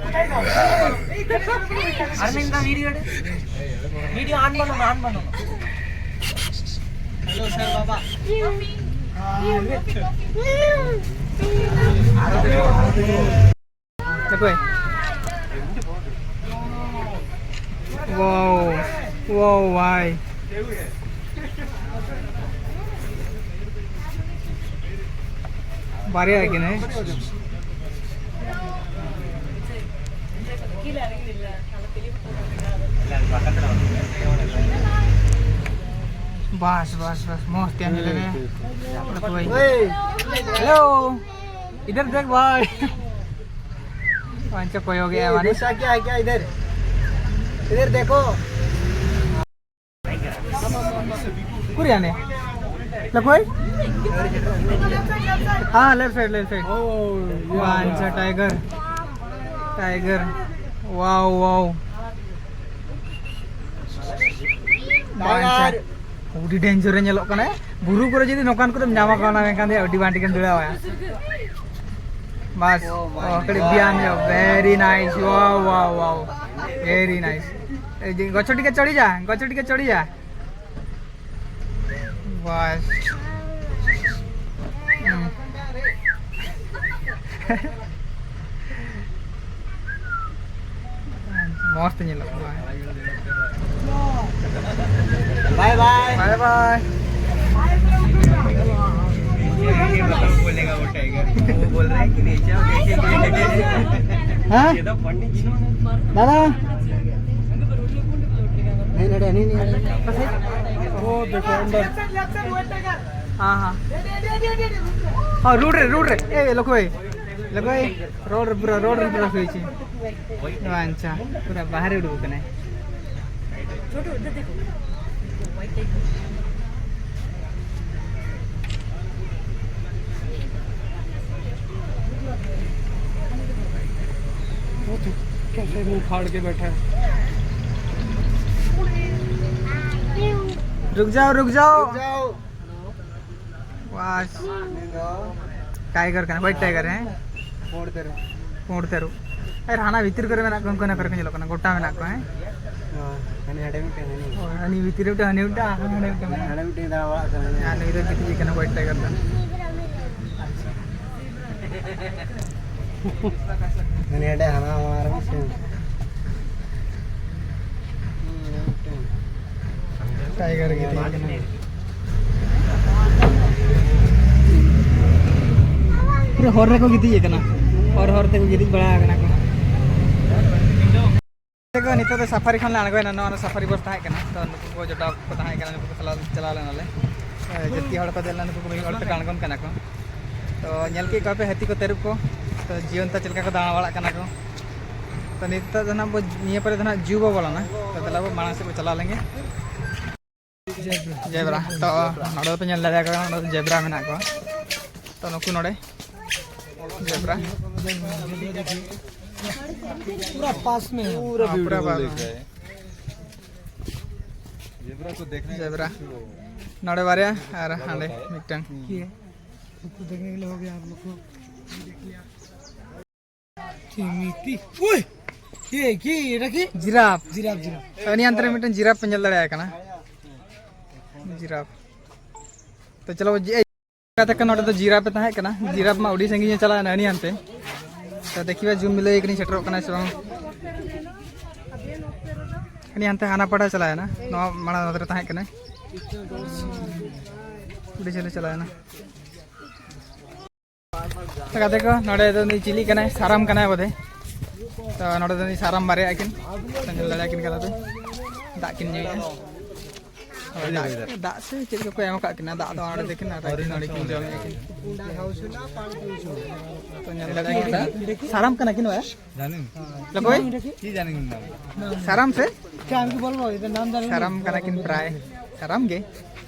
अरे, वीडियो, वीडियो ऑन बनो ना, ऑन बनो ना। हेलो सर बाबा। देखो। वाओ, वाओ भाई। ᱵᱟᱨᱭᱟ ᱜᱮ ᱦᱮᱸ᱾ ᱵᱟᱥ, ᱵᱟᱥ, ᱵᱟᱥ, ᱢᱚᱡᱽ ᱛᱮ ᱧᱮᱞ ᱞᱮ᱾ ᱦᱮᱞᱳ, ᱤᱫᱷᱟᱨ ᱫᱮᱠᱷ ᱵᱷᱟᱭ᱾ ᱵᱟᱧᱪᱟ ᱠᱚᱭᱚᱜ ᱜᱮ ᱢᱟᱱᱮ᱾ गुस्सा क्या है क्या इधर? इधर देखो। ᱠᱩᱨᱤᱭᱟᱱᱮ ᱞᱟᱠᱚᱭ? ᱦᱮᱸ, ᱞᱮᱯᱷᱴ ᱥᱟᱭᱤᱰ, ᱞᱮᱯᱷᱴ ᱥᱟᱭᱤᱰ᱾ ᱵᱟᱧᱪᱟ ᱴᱟᱭᱜᱟᱨ, ᱴᱟᱭᱜᱟᱨ᱾ Wow, wow. ᱵᱟᱧᱪᱟ᱾ ᱟᱹᱰᱤ ᱰᱮᱧᱡᱟᱨ ᱮ ᱧᱮᱞᱚᱜ ᱠᱟᱱᱟᱭ᱾ ᱵᱩᱨᱩ ᱠᱚᱨᱮ ᱡᱩᱫᱤ ᱱᱚᱝᱠᱟᱱ ᱠᱚᱫᱚᱢ ᱧᱟᱢᱟ ᱠᱚᱣᱟ ᱢᱮᱱᱠᱷᱟᱱ ᱫᱚ ᱟᱹᱰᱤ ᱵᱟᱝ ᱴᱷᱤᱠᱮᱢ ᱫᱟᱹᱲᱟᱣᱟ᱾ ᱵᱟᱥ᱾ ᱚ, ᱠᱟᱹᱴᱤᱡ ᱵᱮᱭᱟᱢ ᱧᱚᱜ᱾ Very nice. Wow, wow, wow. Very nice. ᱮ, ᱡᱮ, ᱜᱚᱪᱷᱚ ᱴᱤᱠᱮ ᱪᱚᱲᱤ ᱡᱟ, ᱜᱚᱪᱷᱚ ᱴᱤᱠᱮ ᱪᱚᱲᱤ ᱡᱟ᱾ ᱵᱟᱥ᱾ ᱦᱩᱸ᱾ ᱢᱚᱡᱽ ᱛᱮ ᱧᱮᱞᱚᱜ ᱠᱟᱱᱟ᱾ ᱵᱟᱭ ᱵᱟᱭ᱾ ᱵᱟᱭ ᱵᱟᱭ᱾ ᱵᱚᱞᱮᱜᱟ ᱵᱚᱴᱮᱜᱟ᱾ ᱵᱚᱞ ᱨᱮ ᱠᱤ ᱱᱤᱪᱮ ᱟᱯ ᱫᱮᱠᱷᱮᱸᱜᱮ᱾ ᱦᱮᱸ? ᱫᱟᱫᱟ᱾ ᱦᱮᱸ, ᱦᱮᱸ᱾ ᱦᱮᱸ, ᱨᱳᱰ ᱨᱮ, ᱨᱳᱰ ᱨᱮ᱾ ᱮ, ᱞᱚᱠᱚᱭ᱾ ᱞᱚᱠᱚᱭ᱾ ᱨᱚᱲ ᱨᱮ ᱯᱩᱨᱟᱹ, ᱨᱚᱲ ᱨᱮ ᱯᱩᱨᱟᱹ ᱦᱩᱭ ᱪᱮ᱾ ᱟᱪᱪᱷᱟ, ᱯᱩᱨᱟᱹ ᱵᱟᱦᱨᱮ ᱩᱰᱩᱠ ᱠᱟᱱᱟᱭ᱾ वो तो कैसे मुंह फाड़ के बैठा है। रुक जाओ, रुक जाओ। रुक जाओ। ᱟᱨ ᱴᱟᱭᱜᱟᱨ ᱠᱟᱱᱟ, ᱦᱳᱭᱟᱭᱤᱴ ᱴᱟᱭᱜᱟᱨ, ᱦᱮᱸ? ᱯᱩᱸᱰ ᱛᱟᱹᱨᱩᱵ᱾ ᱯᱩᱸᱰ ᱛᱟᱹᱨᱩᱵ᱾ ᱟᱨ ᱦᱟᱱᱟ ᱵᱷᱤᱛᱤᱨ ᱠᱚᱨᱮ ᱢᱮᱱᱟᱜ ᱠᱚᱣᱟ, ᱩᱱᱠᱩ ᱦᱟᱱᱟ ᱠᱚᱨᱮ ᱠᱚ ᱧᱮᱞᱚᱜ ᱠᱟᱱᱟ, ᱜᱚᱴᱟ ᱢᱮᱱᱟᱜ ᱠᱚᱣᱟ, ᱦᱮᱸ? ᱦᱳᱭ, ᱦᱟᱹᱱᱤ ᱦᱟᱸᱰᱮ ᱢᱤᱫᱴᱮᱱ, ᱦᱟᱹᱱᱤ᱾ ᱦᱳᱭ, ᱦᱟᱹᱱᱤ ᱵᱷᱤᱛᱤᱨ ᱨᱮ ᱢᱤᱫᱴᱮᱱ, ᱦᱟᱹᱱᱤ ᱢᱤᱫᱴᱮᱱ, ᱦᱟᱸᱰᱮ ᱢᱤᱫᱴᱮᱱ ᱫᱟᱬᱟ ᱵᱟᱲᱟᱜ ᱠᱟᱱᱟ, ᱦᱮᱸ᱾ ᱟᱨ ᱱᱩᱭ ᱫᱚ ᱜᱤᱛᱤᱡ ᱟᱠᱟᱱᱟ, ᱦᱳᱭᱟᱭᱤᱴ ᱴᱟᱭᱜᱟᱨ ᱫᱚ᱾ ᱦᱟᱹᱱᱤ ᱦᱟᱸᱰᱮ ᱦᱟᱱᱟ ᱱᱚᱣᱟ ᱨᱮ ᱢᱤᱫᱴᱮᱱ᱾ ᱴᱟᱭᱜᱟᱨ ᱜᱤᱛᱤᱡ ᱟᱠᱟᱱᱟ᱾ ᱯᱩᱨᱟᱹ ᱦᱚᱨ ᱨᱮᱠᱚ ᱜᱤᱛᱤᱡ ᱟᱠᱟᱱᱟ, ᱦᱚᱨ ᱦᱚᱨ ᱛᱮᱠᱚ ᱜᱤᱛᱤᱡ ᱵᱟᱲᱟ ᱟᱠᱟᱱᱟ ᱠᱚ᱾ ᱱᱤᱛᱚᱜ ᱫᱚ ᱥᱟᱯᱷᱟᱨᱤ ᱠᱷᱚᱱ ᱞᱮ ᱟᱬᱜᱚᱭᱮᱱᱟ, ᱱᱚᱣᱟ ᱥᱟᱯᱷᱟᱨᱤ ᱵᱟᱥ ᱛᱟᱦᱮᱸ ᱠᱟᱱᱟ, ᱛᱚ ᱱᱩᱠᱩ ᱠᱚ ᱡᱚᱴᱟᱣ ᱠᱚ ᱛᱟᱦᱮᱸ ᱠᱟᱱᱟ, ᱱᱩᱠᱩ ᱠᱚ ᱥᱟᱞᱟᱜ ᱪᱟᱞᱟᱣ ᱞᱮᱱᱟᱞᱮ᱾ ᱡᱟᱹᱥᱛᱤ ᱦᱚᱲ ᱠᱚ ᱫᱮᱡ ᱞᱮᱱᱟ, ᱱᱩᱠᱩ ᱠᱚ ᱢᱤᱫ ᱦᱚᱲ ᱛᱮᱠᱚ ᱟᱬᱜᱚᱱ ᱠᱟᱱᱟ ᱠᱚ᱾ ᱛᱚ ᱧᱮᱞ ᱠᱮᱫ ᱠᱚᱣᱟ ᱯᱮ ᱦᱟᱹᱛᱤ ᱠᱚ, ᱛᱟᱹᱨᱩᱵ ᱠᱚ, ᱛᱚ ᱡᱤᱭᱚᱱ ᱛᱟ ᱪᱮᱫ ᱞᱮᱠᱟ ᱠᱚ ᱫᱟᱬᱟ ᱵᱟᱲᱟᱜ ᱠᱟᱱᱟ ᱠᱚ᱾ ᱛᱚ ᱱᱤᱛᱚᱜ ᱫᱚ ᱱᱟᱜ ᱵᱚ, ᱱᱤᱭᱟᱹ ᱯᱚᱨᱮ ᱫᱚ ᱱᱟᱜ ᱡᱩ ᱵᱚ ᱵᱚᱞᱚᱱᱟ᱾ ᱛᱚ ᱫᱮᱞᱟ ᱵᱚ ᱢᱟᱲᱟᱝ ᱥᱮᱫ ᱵᱚ ᱪᱟᱞᱟᱣ ᱞᱮᱱᱜᱮ᱾ ᱡᱮᱵᱽᱨᱟ᱾ ᱛᱚ ᱱᱚᱰᱮ ᱫᱚᱯᱮ ᱧᱮᱞ ᱫᱟᱲᱮᱭᱟᱜ ᱠᱟᱱᱟ, ᱱᱚᱰᱮ ᱫᱚ ᱡᱮᱵᱽᱨᱟ ᱢᱮᱱᱟᱜ ᱠᱚᱣᱟ᱾ ᱛᱚ ᱱᱩᱠᱩ ᱱᱚᱰᱮ ᱡᱮᱵᱽᱨᱟ᱾ पूरा पास में है। पूरा हाँ, पूरा पास में। जेब्रा को देखने के लिए ᱡᱮᱵᱽᱨᱟ। ᱱᱚᱰᱮ ᱵᱟᱨᱭᱟ ᱟᱨ ᱦᱟᱸᱰᱮ ᱢᱤᱫᱴᱟᱝ᱾ ये उसको देखने के लिए हो गया आप लोग को। ये ᱢᱤᱛᱤ। ᱳᱭ! ᱮ, ᱠᱤ? ᱮᱴᱟ ᱠᱤ? ᱡᱤᱨᱟᱯ᱾ ᱡᱤᱨᱟᱯ, ᱡᱤᱨᱟᱯ᱾ ᱩᱱᱤ ᱦᱟᱱᱛᱮ ᱨᱮ ᱢᱤᱫᱴᱮᱱ ᱡᱤᱨᱟᱯ ᱯᱮ ᱧᱮᱞ ᱫᱟᱲᱮᱭᱟᱭ ᱠᱟᱱᱟ᱾ ᱡᱤᱨᱟᱯ᱾ ᱛᱚ ᱪᱚᱞᱚ, ᱡᱮ, ᱜᱟᱛᱮ ᱠᱚ, ᱱᱚᱰᱮ ᱫᱚ ᱡᱤᱨᱟᱯ ᱮ ᱛᱟᱦᱮᱸ ᱠᱟᱱᱟ᱾ ᱡᱤᱨᱟᱯ ᱢᱟ ᱟᱹᱰᱤ ᱥᱟᱺᱜᱤᱧ ᱮ ᱪᱟᱞᱟᱣ ᱮᱱᱟ, ᱦᱟᱹᱱᱤ ᱦᱟᱱᱛᱮ᱾ ᱛᱚ ᱫᱮᱠᱷᱤ ᱵᱟ ᱡᱩᱢ ᱢᱤᱞᱟᱹᱭ ᱠᱟᱹᱱᱟᱹᱧ, ᱥᱮᱴᱮᱨᱚᱜ ᱠᱟᱱᱟᱭ ᱥᱮ ᱵᱟᱝ᱾ ᱦᱟᱹᱱᱤ ᱦᱟᱱᱛᱮ ᱦᱟᱱᱟ ᱯᱟᱲᱟ ᱪᱟᱞᱟᱣ ᱮᱱᱟ, ᱱᱚᱣᱟ ᱢᱟᱲᱟᱝ ᱨᱮ ᱛᱟᱦᱮᱸ ᱠᱟᱱᱟᱭ᱾ ᱟᱹᱰᱤ ᱡᱷᱟᱹᱞᱮ ᱪᱟᱞᱟᱣ ᱮᱱᱟ᱾ ᱛᱚ ᱜᱟᱛᱮ ᱠᱚ, ᱱᱚᱰᱮ ᱫᱚ ᱱᱩᱭ ᱪᱤᱞᱤ ᱠᱟᱱᱟᱭ? ᱥᱟᱨᱟᱢ ᱠᱟᱱᱟᱭ ᱵᱚᱫᱷᱮ᱾ ᱛᱚ ᱱᱚᱰᱮ ᱫᱚ ᱱᱩᱭ ᱥᱟᱨᱟᱢ ᱵᱟᱨᱭᱟ ᱟᱹᱠᱤᱱ, ᱛᱚ ᱧᱮᱞ ᱫᱟᱲᱮᱭᱟᱠᱤᱱ ᱠᱟᱱᱟ ᱯᱮ, ᱫᱟᱜ ᱠᱤᱱ ᱧᱩᱭᱮᱫᱼᱟ᱾ ᱦᱳᱭ, ᱫᱟᱜ, ᱫᱟᱜ ᱥᱮ ᱪᱮᱫ ᱠᱚᱠᱚ ᱮᱢ ᱟᱠᱟᱫ ᱠᱤᱱᱟ, ᱫᱟᱜ ᱫᱚ ᱱᱚᱰᱮ ᱫᱚᱠᱤᱱ, ᱟᱨ ᱟᱹᱠᱤᱱ ᱱᱚᱰᱮ ᱠᱤᱱ ᱡᱚᱢᱮᱫᱼᱟ ᱠᱤᱱ᱾ ᱛᱚ ᱧᱮᱞ ᱫᱟᱲᱮᱭᱟᱠᱤᱱ ᱠᱟᱱᱟ᱾ ᱥᱟᱨᱟᱢ ᱠᱟᱱᱟ ᱠᱤᱱ ᱵᱟᱭᱟ? জানেন? ᱞᱚᱠᱚᱭ? কি জানেন নাম? সারাম সে? क्या हमको बोल रहा है, इधर नाम जाने। ᱥᱟᱨᱟᱢ ᱠᱟᱱᱟ ᱠᱤᱱ ᱯᱨᱟᱭ᱾ ᱥᱟᱨᱟᱢ ᱜᱮ᱾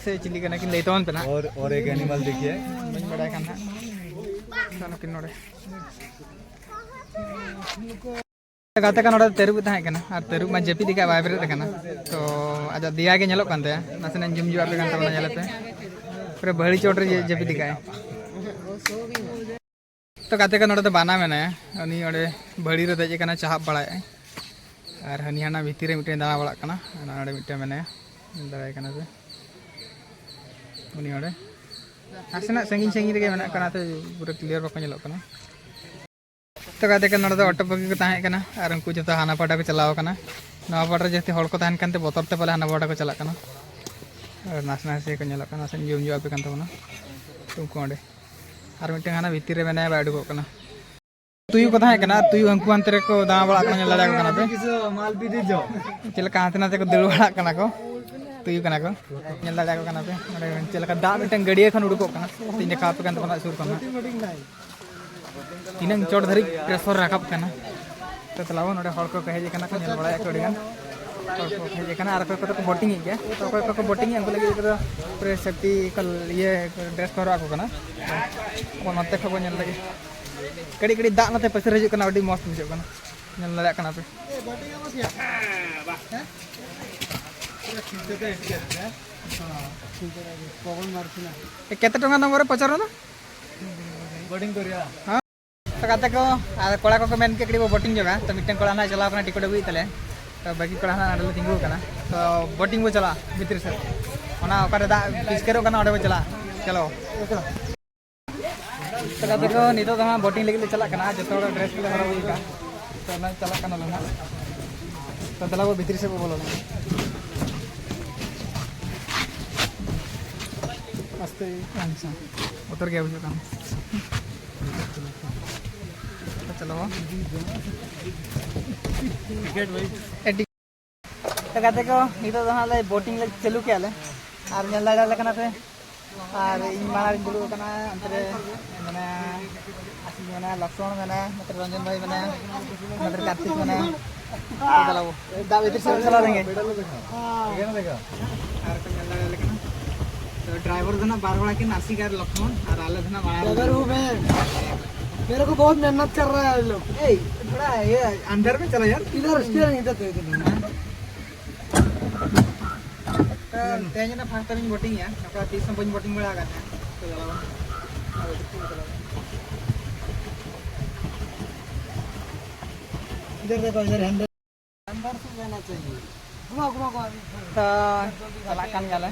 ᱥᱮ ᱪᱤᱞᱤ ᱠᱟᱱᱟ ᱠᱤᱱ ᱞᱟᱹᱭ ᱛᱟᱵᱚᱱ ᱯᱮ ᱱᱟᱦᱟᱜ᱾ और, और एक एनिमल देखिए। ᱵᱟᱹᱧ ᱵᱟᱲᱟᱭ ᱠᱟᱱ ᱱᱟᱦᱟᱜ᱾ ᱥᱟᱨᱟᱢ ᱠᱤᱱ ᱱᱚᱰᱮ᱾ ᱜᱟᱛᱮ ᱠᱚ, ᱱᱚᱰᱮ ᱛᱟᱹᱨᱩᱵ ᱮ ᱛᱟᱦᱮᱸ ᱠᱟᱱᱟ ᱟᱨ ᱛᱟᱹᱨᱩᱵ ᱢᱟ ᱡᱟᱹᱯᱤᱫ ᱟᱠᱟᱫ, ᱵᱟᱭ ᱵᱮᱨᱮᱫ ᱟᱠᱟᱱᱟ᱾ ᱛᱚ ᱟᱡᱟᱜ ᱫᱮᱭᱟ ᱜᱮ ᱧᱮᱞᱚᱜ ᱠᱟᱱ ᱛᱟᱭᱟ᱾ ᱱᱟᱥᱮᱱᱟᱜ ᱤᱧ ᱡᱩᱢ ᱡᱩᱣᱟᱜ ᱯᱮ ᱠᱟᱱ ᱛᱟᱵᱚᱱᱟ, ᱧᱮᱞ ᱯᱮ᱾ ᱯᱩᱨᱟᱹ ᱵᱟᱹᱦᱲᱤ ᱪᱚᱴ ᱨᱮ ᱡᱟᱹᱯᱤᱫ ᱠᱟᱜᱼᱟᱭ᱾ ᱛᱚ ᱜᱟᱛᱮ ᱠᱚ, ᱱᱚᱰᱮ ᱫᱚ ᱵᱟᱱᱟ ᱢᱮᱱᱟᱭᱟ, ᱩᱱᱤ ᱚᱸᱰᱮ ᱵᱟᱹᱦᱲᱤ ᱨᱮ ᱫᱮᱡ ᱟᱠᱟᱱᱟ, ᱪᱟᱦᱟᱵ ᱵᱟᱲᱟᱭᱮᱫᱼᱟᱭ᱾ ᱟᱨ ᱦᱟᱹᱱᱤ ᱦᱟᱱᱟ ᱵᱷᱤᱛᱤᱨ ᱨᱮ ᱢᱤᱫᱴᱮᱱ ᱫᱟᱬᱟ ᱵᱟᱲᱟᱜ ᱠᱟᱱᱟ, ᱚᱱᱟ ᱚᱸᱰᱮ ᱢᱤᱫᱴᱮᱱ ᱢᱮᱱᱟᱭᱟ, ᱧᱮᱞ ᱫᱟᱲᱮᱭᱟᱭ ᱠᱟᱱᱟ ᱯᱮ᱾ ᱩᱱᱤ ᱚᱸᱰᱮ ᱱᱟᱥᱮᱱᱟᱜ ᱥᱟᱺᱜᱤᱧ ᱥᱟᱺᱜᱤᱧ ᱨᱮᱜᱮ ᱢᱮᱱᱟᱜ ᱠᱚᱣᱟ, ᱚᱱᱟᱛᱮ ᱯᱩᱨᱟᱹ ᱠᱞᱤᱭᱟᱨ ᱵᱟᱠᱚ ᱧᱮᱞᱚᱜ ᱠᱟᱱᱟ᱾ ᱛᱚ ᱜᱟᱛᱮ ᱠᱚ, ᱱᱚᱰᱮ ᱫᱚ ᱚᱴᱳ ᱯᱟᱹᱠᱤ ᱠᱚ ᱛᱟᱦᱮᱸ ᱠᱟᱱᱟ ᱟᱨ ᱩᱱᱠᱩ ᱡᱚᱛᱚ ᱦᱟᱱᱟ ᱯᱟᱦᱴᱟ ᱠᱚ ᱪᱟᱞᱟᱣ ᱠᱟᱱᱟ᱾ ᱱᱚᱣᱟ ᱯᱟᱦᱴᱟ ᱨᱮ ᱡᱟᱹᱥᱛᱤ ᱦᱚᱲ ᱠᱚ ᱛᱟᱦᱮᱱ ᱠᱟᱱᱛᱮ ᱵᱚᱛᱚᱨ ᱛᱮ ᱯᱟᱞᱮ ᱦᱟᱱᱟ ᱯᱟᱦᱴᱟ ᱠᱚ ᱪᱟᱞᱟᱜ ᱠᱟᱱᱟ᱾ ᱟᱨ ᱱᱟᱥᱮ ᱱᱟᱥᱮ ᱠᱚ ᱧᱮᱞᱚᱜ ᱠᱟᱱᱟ, ᱱᱟᱥᱮᱧ ᱡᱩᱢ ᱧᱚᱜ ᱟᱯᱮ ᱠᱟᱱ ᱛᱟᱵᱚᱱᱟ᱾ ᱛᱚ ᱩᱱᱠᱩ ᱚᱸᱰᱮ ᱟᱨ ᱢᱤᱫᱴᱟᱝ ᱦᱟᱱᱟ ᱵᱷᱤᱛᱤᱨ ᱨᱮ ᱢᱮᱱᱟᱭᱟ, ᱵᱟᱭ ᱩᱰᱩᱠᱚᱜ ᱠᱟᱱᱟ᱾ ᱛᱩᱭᱩ ᱠᱚ ᱛᱟᱦᱮᱸ ᱠᱟᱱᱟ, ᱛᱩᱭᱩ ᱦᱟᱹᱱᱠᱩ ᱦᱟᱱᱛᱮ ᱨᱮᱠᱚ ᱫᱟᱬᱟ ᱵᱟᱲᱟᱜ ᱠᱟᱱᱟ, ᱧᱮᱞ ᱫᱟᱲᱮᱭᱟᱠᱚ ᱠᱟᱱᱟ ᱯᱮ᱾ ᱪᱮᱫ ᱞᱮᱠᱟ ᱦᱟᱱᱛᱮ ᱱᱟᱛᱮ ᱠᱚ ᱫᱟᱹᱲ ᱵᱟᱲᱟᱜ ᱠᱟᱱᱟ ᱠᱚ, ᱛᱩᱭᱩ ᱠᱟᱱᱟ ᱠᱚ, ᱧᱮᱞ ᱫᱟᱲᱮᱭᱟᱠᱚ ᱠᱟᱱᱟ ᱯᱮ᱾ ᱚᱸᱰᱮ ᱪᱮᱫ ᱞᱮᱠᱟ ᱫᱟᱜ ᱢᱤᱫᱴᱟᱝ ᱜᱟᱹᱰᱭᱟᱹ ᱠᱷᱚᱱ ᱩᱰᱩᱠᱚᱜ ᱠᱟᱱᱟ, ᱛᱤᱧ ᱫᱮᱠᱷᱟᱣ ᱟᱯᱮ ᱠᱟᱱ ᱛᱟᱵᱚᱱᱟ ᱥᱩᱨ ᱠᱷᱚᱱ ᱦᱟᱸᱜ᱾ ᱛᱤᱱᱟᱹᱝ ᱪᱚᱴ ᱫᱷᱟᱹᱨᱤᱡ ᱯᱨᱮᱥᱚᱨ ᱨᱟᱠᱟᱵ ᱠᱟᱱᱟ᱾ ᱛᱚ ᱪᱟᱞᱟᱣ ᱵᱚᱱ, ᱱᱚᱰᱮ ᱦᱚᱲ ᱠᱚᱠᱚ ᱦᱮᱡ ᱟᱠᱟᱱᱟ ᱠᱚ, ᱧᱮᱞ ᱵᱟᱲᱟᱭᱮᱫ ᱠᱚ ᱟᱹᱰᱤ ᱜᱟᱱ ᱦᱚᱲ ᱠᱚ ᱦᱮᱡ ᱟᱠᱟᱱᱟ, ᱟᱨ ᱚᱠᱚᱭ ᱠᱚᱫᱚ ᱠᱚ ᱵᱳᱴᱤᱝ ᱮᱫ ᱜᱮᱭᱟ᱾ ᱛᱚ ᱚᱠᱚᱭ ᱠᱚᱠᱚ ᱵᱳᱴᱤᱝ ᱮᱫ, ᱩᱱᱠᱩ ᱞᱟᱹᱜᱤᱫ ᱫᱚ ᱯᱩᱨᱟᱹ ᱥᱮᱯᱴᱤ ᱠᱚ, ᱤᱭᱟᱹ ᱰᱨᱮᱥ ᱠᱚ ᱦᱚᱨᱚᱜ ᱟᱠᱚ ᱠᱟᱱᱟ᱾ ᱟᱵᱚ ᱱᱚᱛᱮ ᱠᱷᱚᱱ ᱵᱚᱱ ᱧᱮᱞ ᱞᱮᱜᱮ, ᱠᱟᱹᱴᱤᱡ ᱠᱟᱹᱴᱤᱡ ᱫᱟᱜ ᱱᱚᱛᱮ ᱯᱟᱹᱪᱤᱨ ᱦᱤᱡᱩᱜ ᱠᱟᱱᱟ, ᱟᱹᱰᱤ ᱢᱚᱡᱽ ᱵᱩᱡᱷᱟᱹᱜ ᱠᱟᱱᱟ, ᱧᱮᱞ ᱫᱟᱲᱮᱭᱟᱜ ᱠᱟᱱᱟ ᱯᱮ᱾ ᱯᱚᱵᱚᱱ ᱢᱟᱨᱠᱤᱱᱟ। ᱮ, ᱠᱮᱛᱮ ᱴᱚᱝᱜᱟ ᱱᱚᱢᱵᱚᱨ ᱨᱮ ᱯᱚᱪᱟᱨᱚ ᱱᱟ? ᱵᱳᱴᱤᱝ ᱠᱚᱨᱮᱭᱟ। ᱦᱮᱸ। ᱛᱚ ᱜᱟᱛᱮ ᱠᱚ, ᱟᱨ ᱠᱚᱲᱟ ᱠᱚᱠᱚ ᱢᱮᱱ ᱠᱮᱫ ᱠᱟᱹᱴᱤᱡ ᱵᱚ ᱵᱳᱴᱤᱝ ᱧᱚᱜᱟ, ᱛᱚ ᱢᱤᱫᱴᱮᱱ ᱠᱚᱲᱟ ᱱᱟᱦᱟᱜ ᱪᱟᱞᱟᱣ ᱠᱟᱱᱟ ᱴᱤᱠᱤᱴ ᱟᱹᱜᱩᱭᱮᱫ ᱛᱟᱞᱮᱭᱟ, ᱛᱚ ᱵᱟᱹᱠᱤ ᱠᱚᱲᱟ ᱱᱟᱦᱟᱜ ᱱᱚᱰᱮ ᱞᱮ ᱛᱤᱸᱜᱩ ᱟᱠᱟᱱᱟ, ᱛᱚ ᱵᱳᱴᱤᱝ ᱵᱚ ᱪᱟᱞᱟᱜᱼᱟ ᱵᱷᱤᱛᱨᱤ ᱥᱮᱫ, ᱚᱱᱟ ᱚᱠᱟᱨᱮ ᱫᱟᱜ ᱯᱤᱪᱠᱟᱹᱨᱚᱜ ᱠᱟᱱᱟ ᱚᱸᱰᱮ ᱵᱚ ᱪᱟᱞᱟᱜᱼᱟ᱾ ᱪᱚᱞᱚ᱾ ᱛᱚ ᱜᱟᱛᱮ ᱠᱚ, ᱱᱤᱛᱚᱜ ᱫᱚ ᱦᱟᱸᱜ ᱵᱳᱴᱤᱝ ᱞᱟᱹᱜᱤᱫ ᱞᱮ ᱪᱟᱞᱟᱜ ᱠᱟᱱᱟ, ᱡᱚᱛᱚ ᱦᱚᱲ ᱰᱨᱮᱥ ᱠᱚᱞᱮ ᱦᱚᱨᱚᱜ ᱦᱩᱭ ᱟᱠᱟᱫᱼᱟ᱾ ᱛᱚ ᱚᱱᱟ ᱪᱟᱞᱟᱜ ᱠᱟᱱᱟ ᱞᱮ ᱦᱟᱸᱜ᱾ ᱛᱚ ᱫᱮᱞᱟ ᱵᱚ ᱵᱷᱤᱛᱨᱤ ᱥᱮᱫ ᱵᱚ ᱵᱚᱞᱚᱱᱟ᱾ ᱟᱥᱛᱮ᱾ ᱟᱪᱪᱷᱟ, ᱵᱚᱛᱚᱨ ᱜᱮ ᱵᱩᱡᱷᱟᱹᱜ ᱠᱟᱱᱟ᱾ ᱛᱚ ᱪᱚᱞᱚ᱾ ᱮᱰᱤ- ᱛᱚ ᱜᱟᱛᱮ ᱠᱚ, ᱱᱤᱛᱚᱜ ᱫᱚ ᱦᱟᱸᱜ ᱞᱮ ᱵᱳᱴᱤᱝ ᱞᱮ ᱪᱟᱹᱞᱩ ᱠᱮᱜᱼᱟ ᱞᱮ᱾ ᱟᱨ ᱧᱮᱞ ᱫᱟᱲᱮᱭᱟᱞᱮ ᱠᱟᱱᱟ ᱯᱮ, ᱟᱨ ᱤᱧ ᱢᱟᱲᱟᱝ ᱨᱤᱧ ᱫᱩᱲᱩᱵ ᱟᱠᱟᱱᱟ, ᱚᱱᱛᱮ ᱨᱮ ᱢᱮᱱᱟᱭᱟ, ᱟᱥᱤᱥ ᱢᱮᱱᱟᱭᱟ, ᱞᱚᱠᱥᱢᱚᱬ ᱢᱮᱱᱟᱭᱟ, ᱱᱚᱛᱮ ᱨᱮ ᱨᱚᱧᱡᱚᱱ ᱵᱷᱟᱭ ᱢᱮᱱᱟᱭᱟ, ᱱᱚᱛᱮ ᱨᱮ ᱠᱟᱨᱛᱤᱠ ᱢᱮᱱᱟᱭᱟ᱾ ᱛᱚ ᱪᱟᱞᱟᱣ ᱵᱚ᱾ ᱫᱟᱜ ᱵᱷᱤᱛᱤᱨ ᱥᱮᱫ ᱪᱟᱞᱟᱣ ᱞᱮᱱ ᱜᱮ᱾ ᱟᱨ ᱠᱚ ᱧᱮᱞ ᱫᱟᱲᱮᱭᱟᱞᱮ ᱠᱟᱱᱟ᱾ ᱛᱚ ᱰᱨᱟᱭᱵᱷᱟᱨ ᱫᱚ ᱱᱟᱜ ᱵᱟᱨ ᱦᱚᱲ ᱟᱹᱠᱤᱱ, ᱟᱥᱤᱠ ᱟᱨ ᱞᱚᱠᱥᱢᱚᱬ, ᱟᱨ ᱟᱞᱮ ᱫᱚ ᱱᱟᱜ ᱢᱟᱲᱟᱝ ᱨᱮ ᱰᱨᱟᱭᱵᱷᱟᱨ ᱦᱩᱸ ᱢᱮ᱾ मेरे को बहुत मेहनत कर रहा है ये लोग। ए, थोड़ा ये अंदर में चला यार। इधर स्टीयरिंग इधर दे दो। ᱛᱮᱦᱮᱧ ᱫᱚ first time ᱤᱧ boating ᱮᱜᱼᱟ, ᱱᱚᱝᱠᱟ ᱛᱤᱥ ᱦᱚᱸ ᱵᱟᱹᱧ boating ᱵᱟᱲᱟ ᱟᱠᱟᱫ ᱛᱟᱦᱮᱸ᱾ ᱛᱚ, ᱪᱟᱞᱟᱣ᱾ ᱤᱫᱷᱟᱨ ᱫᱮᱠᱷᱳ, ᱤᱫᱷᱟᱨ handle. अंदर से जाना चाहिए। घुमा, घुमा, घुमा। ᱛᱚ, ᱪᱟᱞᱟᱜ ᱠᱟᱱ ᱜᱮᱭᱟᱞᱮ᱾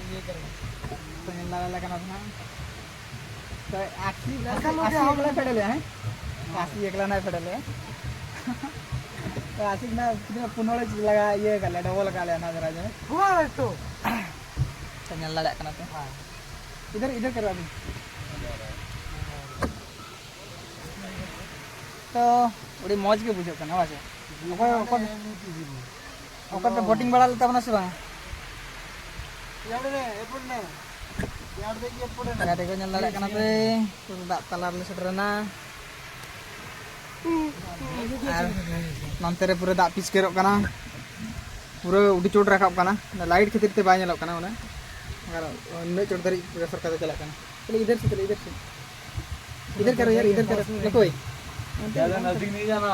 ᱛᱚ, ᱧᱮᱞ ᱫᱟᱲᱮᱭᱟᱞᱮ ᱠᱟᱱᱟ ᱯᱮ ᱦᱟᱸᱜ᱾ ᱛᱚ, ᱟᱥᱤ, ᱟᱥᱤ, ᱟᱥᱤ ᱮᱠᱞᱟ ᱯᱷᱮᱰ ᱞᱮᱭᱟ, ᱦᱮᱸ? ᱟᱥᱤ ᱮᱠᱞᱟ ᱱᱟᱭ ᱯᱷᱮᱰ ᱞᱮᱭᱟ᱾ ᱛᱚ, ᱟᱥᱤ ᱱᱟ ᱯᱩᱱ ᱦᱚᱲ ᱞᱟᱜᱟ ᱤᱭᱟᱹ ᱠᱟᱜ ᱞᱮᱭᱟ, double ᱠᱟᱜ ᱞᱮᱭᱟ ᱱᱟ ᱫᱷᱟᱨᱟ ᱜᱮ᱾ ᱦᱳᱭ ᱛᱚ᱾ ᱛᱚ, ᱧᱮᱞ ᱫᱟᱲᱮᱭᱟᱜ ᱠᱟᱱᱟ ᱯᱮ᱾ ᱦᱮᱸ᱾ ᱤᱫᱷᱟᱨ, ᱤᱫᱷᱟᱨ ᱠᱟᱨᱳ ᱟᱵᱷᱤ᱾ ᱛᱚ, ᱟᱹᱰᱤ ᱢᱚᱡᱽ ᱜᱮ ᱵᱩᱡᱷᱟᱹᱜ ᱠᱟᱱᱟ, ᱵᱟᱝ ᱥᱮ? ᱚᱠᱚᱭ, ᱚᱠᱚᱭ, ᱚᱠᱚᱭ ᱯᱮ boating ᱵᱟᱲᱟ ᱞᱮᱫ ᱛᱟᱵᱚᱱᱟ ᱥᱮ ᱵᱟᱝ? ᱜᱟᱛᱮ ᱠᱚ ᱧᱮᱞ ᱫᱟᱲᱮᱭᱟᱜ ᱠᱟᱱᱟ ᱯᱮ, ᱯᱩᱨᱟᱹ ᱫᱟᱜ ᱛᱟᱞᱟ ᱨᱮᱞᱮ ᱥᱮᱴᱮᱨᱮᱱᱟ᱾ ᱟᱨ ᱱᱚᱱᱛᱮ ᱨᱮ ᱯᱩᱨᱟᱹ ᱫᱟᱜ ᱯᱤᱪᱠᱟᱹᱨᱚᱜ ᱠᱟᱱᱟ, ᱯᱩᱨᱟᱹ ᱟᱹᱰᱤ ᱪᱚᱴ ᱨᱟᱠᱟᱵ ᱠᱟᱱᱟ, light ᱠᱷᱟᱹᱛᱤᱨ ᱛᱮ ᱵᱟᱭ ᱧᱮᱞᱚᱜ ᱠᱟᱱᱟ ᱩᱱᱟᱹᱜ, ᱟᱨ ᱩᱱᱟᱹᱜ ᱪᱚᱴ ᱫᱷᱟᱹᱨᱤᱡ ᱯᱩᱨᱟᱹ ᱥᱚᱨᱠᱟᱨ ᱫᱚ ᱪᱟᱞᱟᱜ ᱠᱟᱱᱟ᱾ ᱪᱚᱞᱚ, ᱤᱫᱷᱟᱨ ᱥᱮ, ᱪᱚᱞᱚ, ᱤᱫᱷᱟᱨ ᱥᱮ᱾ इधर करो यार, इधर करो। देखो भाई। ज्यादा नजदीक नहीं जाना।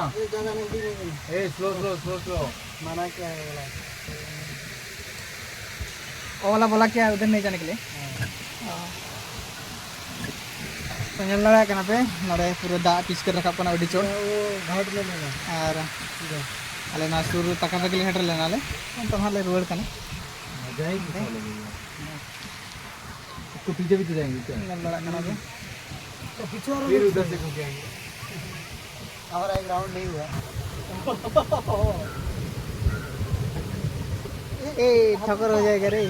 ए, slow, slow, slow, slow। मना किया है बोला। वो वाला बोला क्या उधर नहीं जाने के लिए? हाँ। ᱛᱚ, ᱧᱮᱞ ᱫᱟᱲᱮᱭᱟᱜ ᱠᱟᱱᱟ ᱯᱮ, ᱱᱚᱰᱮ ᱯᱩᱨᱟᱹ ᱫᱟᱜ ᱯᱤᱪᱠᱟᱹᱨ ᱨᱟᱠᱟᱵ ᱠᱟᱱᱟ ᱟᱹᱰᱤ ᱪᱚᱴ᱾ वो घाट में लेना। ᱟᱨ ᱟᱞᱮ ᱱᱚᱣᱟ ᱥᱩᱨ ᱛᱟᱠᱟ ᱛᱟᱠᱤ ᱞᱮ ᱥᱮᱴᱮᱨ ᱞᱮᱱᱟ ᱞᱮ᱾ ᱱᱤᱛᱚᱜ ᱦᱟᱸᱜ ᱞᱮ ᱨᱩᱣᱟᱹᱲ ᱠᱟᱱᱟ᱾ उसको पीछे पीछे जाएंगे क्या? ᱧᱮᱞ ᱫᱟᱲᱮᱭᱟᱜ ᱠᱟᱱᱟ ᱯᱮ᱾ तो पीछे और फिर उधर से घूम के आएंगे। हमारा एक राउंड नहीं हुआ। ए, ठोकर हो जाएगा रे।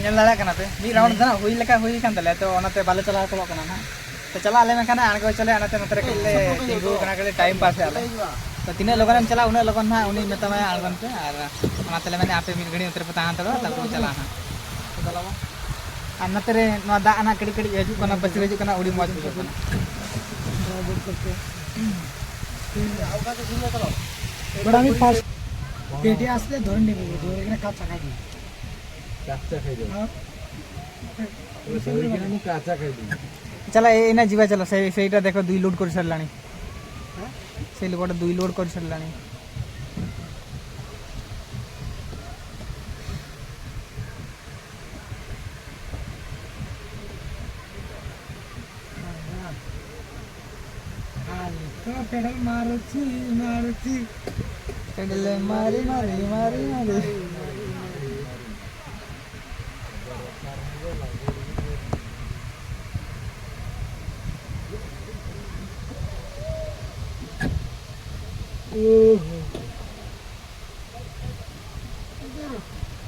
ᱧᱮᱞ ᱫᱟᱲᱮᱭᱟᱜ ᱠᱟᱱᱟ ᱯᱮ, ᱢᱤᱫ round ᱫᱚ ᱦᱟᱸᱜ ᱦᱩᱭ ᱞᱮᱠᱟ ᱦᱩᱭ ᱠᱟᱱ ᱛᱟᱞᱮᱭᱟ, ᱛᱚ ᱚᱱᱟᱛᱮ ᱵᱟᱞᱮ ᱪᱟᱞᱟᱣ ᱦᱟᱛᱟᱲᱚᱜ ᱠᱟᱱᱟ ᱱᱟᱦᱟᱜ᱾ ᱛᱚ ᱪᱟᱞᱟᱜ ᱟᱞᱮ ᱢᱮᱱᱠᱷᱟᱱ ᱟᱬᱜᱚ ᱦᱚᱪᱚ ᱞᱮ, ᱚᱱᱟᱛᱮ ᱱᱚᱛᱮ ᱨᱮ ᱠᱟᱹᱴᱤᱡ ᱞᱮ ᱛᱤᱸᱜᱩ ᱠᱟᱱᱟ, ᱠᱟᱹᱴᱤᱡ time pass ᱮᱫᱼᱟ ᱞᱮ᱾ ᱛᱚ ᱛᱤᱱᱟᱹᱜ ᱞᱚᱜᱚᱱᱮᱢ ᱪᱟᱞᱟᱜᱼᱟ ᱩᱱᱟᱹᱜ ᱞᱚᱜᱚᱱ ᱱᱟᱦᱟᱜ ᱩᱱᱤ ᱢᱮᱛᱟᱢᱟᱭ ᱟᱬᱜᱚᱱ ᱯᱮ, ᱟᱨ ᱚᱱᱟᱛᱮ ᱞᱮ ᱢᱮᱱᱟ ᱟᱯᱮ ᱢᱤᱫ ᱜᱷᱟᱹᱲᱤᱡ ᱱᱚᱛᱮ ᱨᱮᱯᱮ ᱛᱟᱦᱮᱸ ᱦᱟᱛᱟᱲᱚᱜᱼᱟ, ᱛᱟᱨᱯᱚᱨᱮ ᱵᱚᱱ ᱪᱟᱞᱟᱜᱼᱟ ᱱᱟᱦᱟᱜ᱾ ᱟᱨ ᱱᱚᱛᱮ ᱨᱮ ᱱᱚᱣᱟ ᱫᱟᱜ ᱱᱟᱦᱟᱜ ᱠᱟᱹᱴᱤᱡ ᱠᱟᱹᱴᱤᱡ ᱦᱤᱡᱩᱜ ᱠᱟᱱᱟ, ᱯᱟᱹᱪᱤᱨ ᱦᱤᱡᱩᱜ ᱠᱟᱱᱟ, ᱟᱹᱰᱤ ᱢᱚᱡᱽ ᱵᱩᱡᱷᱟᱹᱜ ᱠᱟᱱᱟ᱾ But আমি ফার্স্ট পেটে আসলে ধরে নেবে, ধরে এখানে কাজ থাকা কি? রাস্তা হয়ে যাবে। হ্যাঁ। ଚାଲ, ଏ-, ଏଇନା ଯିବା, ଚାଲ। ସେ, ସେଇଟା ଦେଖ, ଦୁଇ ଲୋଡ୍ କରି ସାରିଲାଣି। ସେଇ ଲୋକଟା ଦୁଇ ଲୋଡ୍ କରି ସାରିଲାଣି। ଖାଲି ତ ପେଡାଲ ମାରୁଛି, ମାରୁଛି। ପେଡାଲ ମାରି, ମାରି, ମାରି, ମାରି।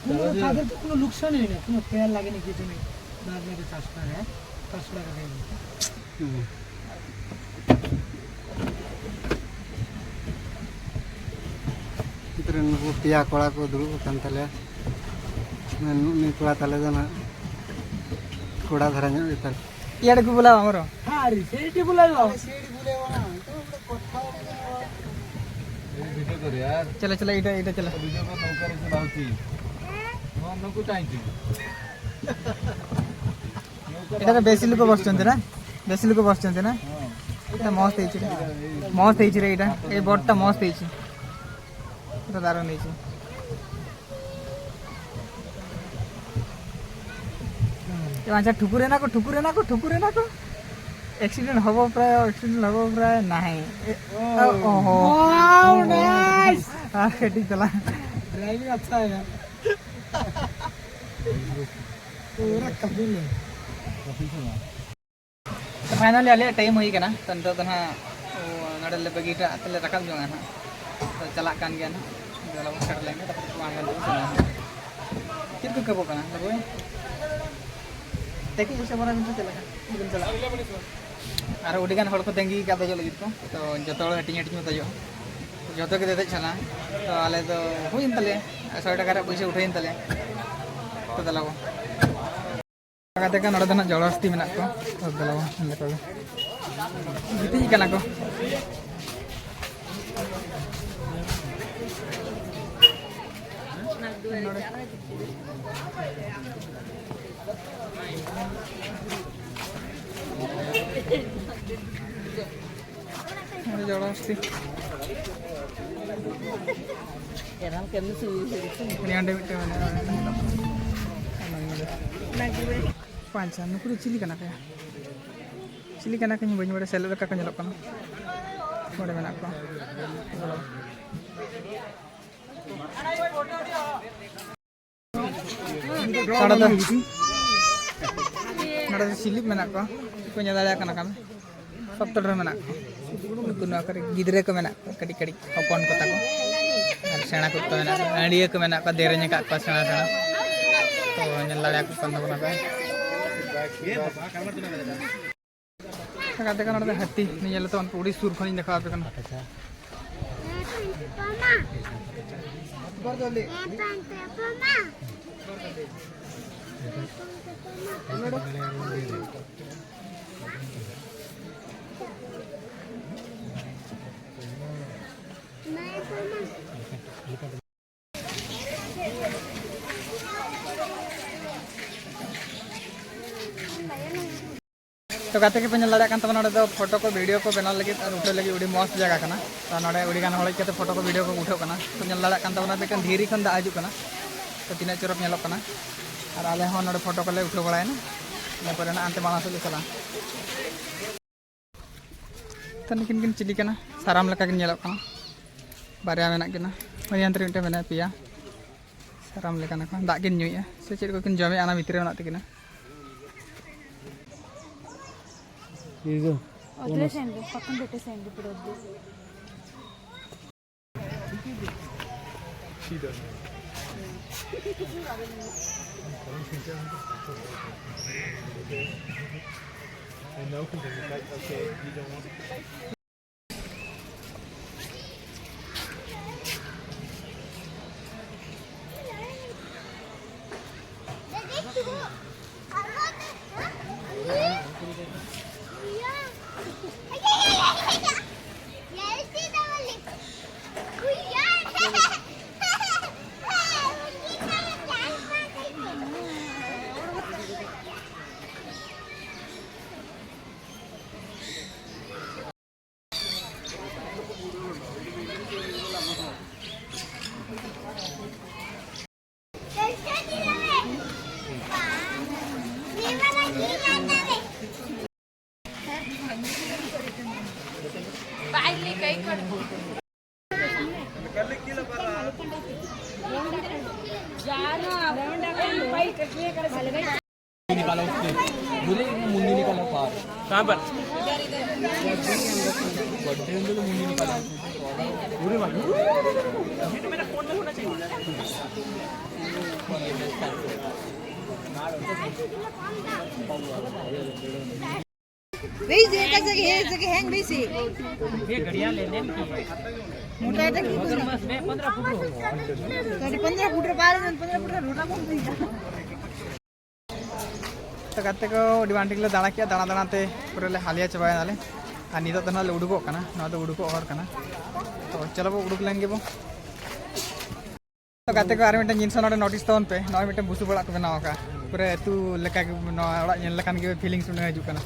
কোনো, তাদের তো কোনো লোকসানই নেই, কোনো তেল লাগেনি, কিছু নেই। বাজারে চারশো টাকা, হ্যাঁ? পাঁচশো টাকা দিয়ে দিন। হুম। ᱱᱤᱛᱚᱜ ᱨᱮᱱ ᱱᱩᱠᱩ ᱯᱮᱭᱟ ᱠᱚᱲᱟ ᱠᱚ ᱫᱩᱲᱩᱵ ᱟᱠᱟᱱ ᱛᱟᱞᱮᱭᱟ᱾ ᱱᱩᱜ ᱱᱩᱭ ᱠᱚᱲᱟ ᱛᱟᱞᱮ ᱫᱚ ᱱᱟᱦᱟᱜ ᱠᱚᱲᱟ ᱫᱷᱟᱨᱟ ᱧᱚᱜ ᱜᱮᱛᱟ᱾ ଇଆଡ଼କୁ ବୁଲାଅ ଆମର। ଆରେ ସେଇଠି ବୁଲାଇବ। ଆରେ ସେଇଠି ବୁଲେଇବ ନା, ତୁ ଗୋଟେ କଥା ହଉଛୁ। ଏଇ ଭିଡ଼ିଓ କରେ ୟାର। ଚାଲ, ଚାଲ, ଏଇଟା, ଏଇଟା ଚାଲ। ଭିଡ଼ିଓ କର, ନୌକାରେ ସେ ବାହୁଛି। ହଁ, ନୌକୁ ଚାହିଁଛୁ। ଏଇଟାରେ ବେଶୀ ଲୋକ ବସୁଛନ୍ତି ନା? ବେଶୀ ଲୋକ ବସୁଛନ୍ତି ନା? ହଁ। ଏଇଟା ମସ୍ତ ହେଇଛି ରେ। ମସ୍ତ ହେଇଛି ରେ ଏଇଟା। ଏଇ ବୋଟ୍ଟା ମସ୍ତ ହେଇଛି। ଏଇଟା ଦାରୁଣ ହେଇଛି। ଏ ବାଞ୍ଚା ଠୁକୁରେ ନା କ, ଠୁକୁରେ ନା କ, ଠୁକୁରେ ନା କ। ଆକ୍ସିଡେଣ୍ଟ ହବ ପ୍ରାୟ, ଆକ୍ସିଡେଣ୍ଟ ହବ ପ୍ରାୟ ନାହିଁ। ଏ, ଓ, ଓହୋ। Wow, nice. ଆ, ଏଠି ଥିଲା। ଡ୍ରାଇଭିଂ ଆଚ୍ଛା ହେ ୟାର। ପୁରା କପିଲ ହେ। ଫାଇନାଲି ᱟᱞᱮᱭᱟᱜ ᱴᱟᱭᱤᱢ ᱦᱩᱭ ᱠᱟᱱᱟ, ᱛᱚ ᱱᱤᱛᱚᱜ ᱫᱚ ᱱᱟᱦᱟᱜ, ᱳ, ᱱᱚᱰᱮ ᱞᱮ ᱵᱟᱹᱜᱤ ᱦᱚᱴᱚ ᱠᱟᱜ ᱛᱮᱞᱮ ᱨᱟᱠᱟᱵ ᱡᱚᱝᱟ ᱱᱟᱦᱟᱜ᱾ ᱛᱚ ᱪᱟᱞᱟᱜ ᱠᱟᱱ ᱜᱮᱭᱟ ᱱᱟᱦᱟᱜ, ᱫᱮᱞᱟ ᱵᱚᱱ ᱥᱮᱴᱮᱨ ᱞᱮᱱ ᱜᱮ, ᱛᱟᱨᱯᱚᱨᱮ ᱢᱟᱲᱟᱝ ᱥᱮᱫ ᱵᱚᱱ ᱥᱮᱱᱚᱜᱼᱟ ᱱᱟᱦᱟᱜ᱾ ᱪᱮᱫ ᱠᱚ ᱠᱮᱵᱚᱜ ᱠᱟᱱᱟ ᱞᱟᱹᱜᱩᱭ? ᱛᱮᱠᱤ ᱥᱮ ᱵᱚᱨᱟ ᱢᱤᱫᱴᱮᱱ ᱪᱮᱫ ᱞᱮᱠᱟ? ᱪᱮᱫ ᱵᱮᱱ ᱪᱟᱞᱟᱜᱼᱟ? ᱟᱨ ᱟᱹᱰᱤ ᱜᱟᱱ ᱦᱚᱲ ᱠᱚ ᱛᱟᱺᱜᱤ ᱠᱟᱜ ᱫᱮᱡᱚᱜ ᱞᱟᱹᱜᱤᱫ ᱠᱚ, ᱛᱚ ᱡᱚᱛᱚ ᱦᱚᱲ ᱦᱟᱹᱴᱤᱧ ᱦᱟᱹᱴᱤᱧ ᱵᱚᱱ ᱫᱮᱡᱚᱜᱼᱟ᱾ ᱡᱚᱛᱚ ᱜᱮ ᱫᱮᱡᱚᱜ ᱥᱟᱱᱟ, ᱛᱚ ᱟᱞᱮ ᱫᱚ ᱦᱩᱭᱮᱱ ᱛᱟᱞᱮᱭᱟ, ᱥᱚᱭ ᱴᱟᱠᱟ ᱨᱮᱭᱟᱜ ᱯᱚᱭᱥᱟ ᱩᱴᱷᱟᱹᱭᱮᱱ ᱛᱟᱞᱮᱭᱟ᱾ ᱛᱚ ᱫᱮᱞᱟ ᱵᱚᱱ᱾ ᱠᱟᱛᱮ ᱠᱚ ᱱᱚᱰᱮ ᱫᱚ ᱱᱟᱜ ᱡᱚᱵᱚᱨᱫᱚᱥᱛᱤ ᱢᱮᱱᱟᱜ ᱠᱚᱣᱟ᱾ ᱛᱚ ᱫᱮᱞᱟ ᱵᱚᱱ, ᱡᱚᱛᱚ ᱜᱮ ᱜᱤᱛᱤᱡ ᱠᱟᱱᱟ ᱠᱚ᱾ ᱱᱚᱰᱮ᱾ ᱱᱚᱰᱮ ᱡᱚᱲᱟ ᱦᱚᱥᱛᱤ᱾ ᱩᱱᱤ ᱦᱟᱸᱰᱮ ᱢᱤᱫᱴᱮᱱ ᱢᱮᱱᱟᱭᱟ᱾ ᱯᱟᱸᱪᱟ, ᱱᱩᱠᱩ ᱫᱚ ᱪᱤᱞᱤ ᱠᱟᱱᱟ ᱠᱚᱭᱟ? ᱪᱤᱞᱤ ᱠᱟᱱᱟ ᱠᱚᱧ ᱵᱟᱹᱧ ᱵᱟᱲᱟᱭᱟ, ᱥᱮᱞᱮᱫ ᱞᱮᱠᱟ ᱠᱚ ᱧᱮᱞᱚᱜ ᱠᱟᱱᱟ᱾ ᱱᱚᱰᱮ ᱢᱮᱱᱟᱜ ᱠᱚᱣᱟ᱾ ᱱᱚᱰᱮ ᱫᱚ, ᱱᱚᱰᱮ ᱫᱚ ᱥᱤᱞᱤᱯ ᱢᱮᱱᱟᱜ ᱠᱚᱣᱟ, ᱠᱚ ᱧᱮᱞ ᱫᱟᱲᱮᱭᱟᱜ ᱠᱟᱱᱟ ᱠᱟᱢᱮ᱾ ᱥᱚᱠᱛᱚ ᱰᱷᱮᱨ ᱢᱮᱱᱟᱜ ᱠᱚᱣᱟ᱾ ᱱᱩᱠᱩ ᱱᱚᱣᱟ ᱠᱚᱨᱮ ᱜᱤᱫᱽᱨᱟᱹ ᱠᱚ ᱢᱮᱱᱟᱜ ᱠᱚᱣᱟ, ᱠᱟᱹᱴᱤᱡ ᱠᱟᱹᱴᱤᱡ ᱦᱚᱯᱚᱱ ᱠᱚ ᱛᱟᱠᱚ᱾ ᱟᱨ ᱥᱮᱬᱟ ᱠᱚ ᱢᱮᱱᱟᱜ ᱠᱚᱣᱟ, ᱟᱹᱰᱤᱭᱟᱹ ᱠᱚ ᱢᱮᱱᱟᱜ ᱠᱚᱣᱟ, ᱫᱮᱨᱮᱧ ᱟᱠᱟᱫ ᱠᱚᱣᱟ ᱥᱮᱬᱟ ᱥᱮᱬᱟ᱾ ᱛᱚ ᱧᱮᱞ ᱫᱟᱲᱮᱭᱟᱠᱚ ᱠᱟᱱ ᱛᱟᱵᱚᱱᱟ ᱯᱮ᱾ ᱜᱟᱛᱮ ᱠᱚ, ᱱᱚᱰᱮ ᱫᱚ ᱦᱟᱹᱛᱤ ᱧᱮᱧᱮᱞ ᱛᱟᱵᱚᱱ ᱯᱮ, ᱟᱹᱰᱤ ᱥᱩᱨ ᱠᱷᱚᱱᱤᱧ ᱫᱮᱠᱷᱟᱣ ᱟᱯᱮ ᱠᱟᱱᱟ᱾ ᱛᱚ ᱜᱟᱛᱮ ᱠᱚᱯᱮ ᱧᱮᱞ ᱫᱟᱲᱮᱭᱟᱜ ᱠᱟᱱ ᱛᱟᱵᱚᱱᱟ, ᱱᱚᱰᱮ ᱫᱚ ᱯᱷᱳᱴᱳ ᱠᱚ ᱵᱷᱤᱰᱤᱭᱳ ᱠᱚ ᱵᱮᱱᱟᱣ ᱞᱟᱹᱜᱤᱫ ᱟᱨ ᱩᱴᱷᱟᱹᱣ ᱞᱟᱹᱜᱤᱫ ᱟᱹᱰᱤ ᱢᱚᱡᱽ ᱡᱟᱭᱜᱟ ᱠᱟᱱᱟ᱾ ᱛᱚ ᱱᱚᱰᱮ ᱟᱹᱰᱤ ᱜᱟᱱ ᱦᱚᱲ ᱦᱮᱡ ᱠᱟᱛᱮ ᱯᱷᱳᱴᱳ ᱠᱚ ᱵᱷᱤᱰᱤᱭᱳ ᱠᱚ ᱩᱴᱷᱟᱹᱜ ᱠᱟᱱᱟ᱾ ᱛᱚ ᱧᱮᱞ ᱫᱟᱲᱮᱭᱟᱜ ᱠᱟᱱ ᱛᱟᱵᱚᱱᱟ ᱯᱮ, ᱮᱠᱮᱱ ᱫᱷᱤᱨᱤ ᱠᱷᱚᱱ ᱫᱟᱜ ᱦᱤᱡᱩᱜ ᱠᱟᱱᱟ᱾ ᱛᱚ ᱛᱤᱱᱟᱹᱜ ᱪᱚᱨᱚᱠ ᱧᱮᱞᱚᱜ ᱠᱟᱱᱟ᱾ ᱟᱨ ᱟᱞᱮ ᱦᱚᱸ ᱱᱚᱰᱮ ᱯᱷᱳᱴᱳ ᱠᱚᱞᱮ ᱩᱴᱷᱟᱹᱣ ᱵᱟᱲᱟᱭᱮᱱᱟ, ᱤᱱᱟᱹ ᱯᱚᱨᱮ ᱱᱟᱜ ᱦᱟᱱᱛᱮ ᱢᱟᱲᱟᱝ ᱥᱮᱫ ᱞᱮ ᱪᱟᱞᱟᱜᱼᱟ᱾ ᱛᱚ ᱱᱩᱠᱤᱱ ᱠᱤᱱ ᱪᱤᱞᱤ ᱠᱟᱱᱟ? ᱥᱟᱨᱟᱢ ᱞᱮᱠᱟ ᱠᱤᱱ ᱧᱮᱞᱚᱜ ᱠᱟᱱᱟ᱾ ᱵᱟᱨᱭᱟ ᱢᱮᱱᱟᱜ ᱠᱤᱱᱟ, ᱦᱟᱹᱱᱤ ᱦᱟᱱᱛᱮ ᱨᱮ ᱢᱤᱫᱴᱮᱱ ᱢᱮᱱᱟᱭᱟ, ᱯᱮᱭᱟ᱾ ᱥᱟᱨᱟᱢ ᱞᱮᱠᱟᱱᱟ ᱠᱚ, ᱫᱟᱜ ᱠᱤᱱ ᱧᱩᱭᱮᱫᱼᱟ ᱥᱮ ᱪᱮᱫ ᱠᱚᱠᱤᱱ ᱡᱚᱢᱮᱫᱼᱟ, ᱚᱱᱟ ᱵᱷᱤᱛᱨᱤ ᱨᱮ ᱢᱮᱱᱟᱜ ᱛᱟᱹᱠᱤᱱᱟ᱾ ᱤᱭᱟᱹ ᱫᱚ, ᱚᱛᱨᱮ ᱥᱮᱱ ᱨᱮ, ᱯᱟᱠᱷᱟᱱ ᱵᱮᱴᱮ ᱥᱮᱱ ᱨᱮ ᱯᱩᱨᱟᱹ ᱫᱩ᱾ निकाला उसने। बोले, "मुंडी निकाला बाहर।" कहाँ पर? गड्ढे में तो मुंडी निकाला। बेसी, एका जागी, हे जागी हँग बेसी. हे घडियाळ आहे, नेमकी आहे. मोठा आहे तर किती? बस, बे, पंधरा फूट रो. तरी पंधरा फूट रो पार जाऊन पंधरा फूट रो रोटा कोण देईल? ᱛᱚ ᱜᱟᱛᱮ ᱠᱚ, ᱟᱹᱰᱤ ᱵᱟᱝ ᱴᱷᱤᱠ ᱞᱮ ᱫᱟᱬᱟ ᱠᱮᱜᱼᱟ, ᱫᱟᱬᱟ ᱫᱟᱬᱟ ᱛᱮ ᱯᱩᱨᱟᱹ ᱞᱮ ᱦᱟᱞᱤᱭᱟ ᱪᱟᱵᱟᱭᱮᱱᱟᱞᱮ᱾ ᱟᱨ ᱱᱤᱛᱚᱜ ᱫᱚ ᱱᱟᱦᱟᱜ ᱞᱮ ᱩᱰᱩᱠᱚᱜ ᱠᱟᱱᱟ, ᱱᱚᱣᱟ ᱫᱚ ᱩᱰᱩᱠᱚᱜ ᱦᱚᱨ ᱠᱟᱱᱟ᱾ ᱛᱚ ᱪᱚᱞᱚ ᱵᱚ ᱩᱰᱩᱠ ᱞᱮᱱ ᱜᱮᱵᱚ᱾ ᱛᱚ ᱜᱟᱛᱮ ᱠᱚ, ᱟᱨ ᱢᱤᱫᱴᱮᱱ ᱡᱤᱱᱤᱥ ᱱᱚᱰᱮ ᱱᱳᱴᱤᱥ ᱛᱟᱵᱚᱱ ᱯᱮ, ᱱᱚᱜᱼᱚᱭ ᱢᱤᱫᱴᱮᱱ ᱵᱩᱥᱩᱵ ᱚᱲᱟᱜ ᱠᱚ ᱵᱮᱱᱟᱣ ᱟᱠᱟᱫᱼᱟ᱾ ᱯᱩᱨᱟᱹ ᱟᱹᱛᱩ ᱞᱮᱠᱟ ᱜᱮ, ᱱᱚᱣᱟ ᱚᱲᱟᱜ ᱧᱮᱞ ᱞᱮᱠᱷᱟᱱ ᱜᱮ ᱯᱷᱤᱞᱤᱝᱥ ᱢᱚᱱᱮ ᱦᱤᱡᱩᱜ ᱠᱟᱱᱟ᱾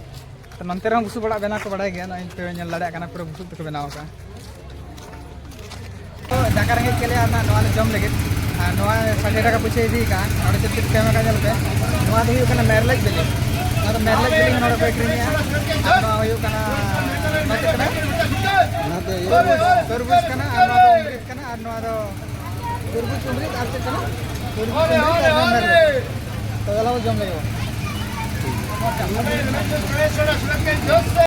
ᱛᱚ ᱱᱚᱱᱛᱮ ᱨᱮᱦᱚᱸ ᱵᱩᱥᱩᱵ ᱚᱲᱟᱜ ᱵᱮᱱᱟᱣ ᱠᱚ ᱵᱟᱲᱟᱭ ᱜᱮᱭᱟ, ᱱᱚᱜᱼᱚᱭ ᱯᱮ ᱧᱮᱞ ᱫᱟᱲᱮᱭᱟᱜ ᱠᱟᱱᱟ, ᱯᱩᱨᱟᱹ ᱵᱩᱥᱩᱵ ᱛᱮᱠᱚ ᱵᱮᱱᱟᱣ ᱟᱠᱟᱫᱼᱟ᱾ ᱛᱚ ᱫᱟᱠᱟ ᱨᱮᱸᱜᱮᱡ ᱠᱮᱫ ᱞᱮᱭᱟ ᱟᱨ ᱱᱚᱣᱟ ᱞᱮ ᱡᱚᱢ ᱞᱟᱹᱜᱤᱫ᱾ ᱟᱨ ᱱᱚᱣᱟ ᱥᱟᱴᱷᱮ ᱴᱟᱠᱟ ᱯᱚᱭᱥᱟ ᱤᱫᱤ ᱠᱟᱜᱼᱟ᱾ ᱱᱚᱰᱮ ᱪᱮᱫ ᱪᱮᱫ ᱠᱚ ᱮᱢ ᱟᱠᱟᱫ ᱧᱮᱞ ᱯᱮ᱾ ᱱᱚᱣᱟ ᱫᱚ ᱦᱩᱭᱩᱜ ᱠᱟᱱᱟ ᱢᱮᱨᱞᱮᱡ ᱵᱤᱞᱤ᱾ ᱱᱚᱣᱟ ᱫᱚ ᱢᱮᱨᱞᱮᱡ ᱵᱤᱞᱤ ᱦᱚᱸ ᱱᱚᱰᱮ ᱠᱚ ᱟᱹᱠᱷᱨᱤᱧᱮᱜᱼᱟ᱾ ᱟᱨ ᱱᱚᱣᱟ ᱦᱩᱭᱩᱜ ᱠᱟᱱᱟ, ᱱᱚᱣᱟ ᱪᱮᱫ ᱠᱟᱱᱟ? ᱚᱱᱟ ᱫᱚ ᱤᱭᱟᱹ ᱛᱚᱨᱵᱩᱡᱽ᱾ ᱛᱚᱨᱵᱩᱡᱽ ᱠᱟᱱᱟ ᱟᱨ ᱱᱚᱣᱟ ᱫᱚ ᱚᱢᱨᱤᱛ ᱠᱟᱱᱟ ᱟᱨ ᱱᱚᱣᱟ ᱫᱚ ᱛᱚᱨᱵᱩᱡᱽ, ᱚᱢᱨᱤᱛ ᱟᱨ ᱪᱮᱫ ᱠᱟᱱᱟ? ᱛᱚᱨᱵᱩᱡᱽ, ᱚᱢᱨᱤᱛ ᱟᱨ ᱱᱚᱣᱟ ᱢᱮᱨᱞᱮᱡ᱾ ᱛᱚ ᱪᱚᱞᱚ ᱵᱚ ᱡᱚᱢ ᱞᱮᱜᱮ ᱵᱚ᱾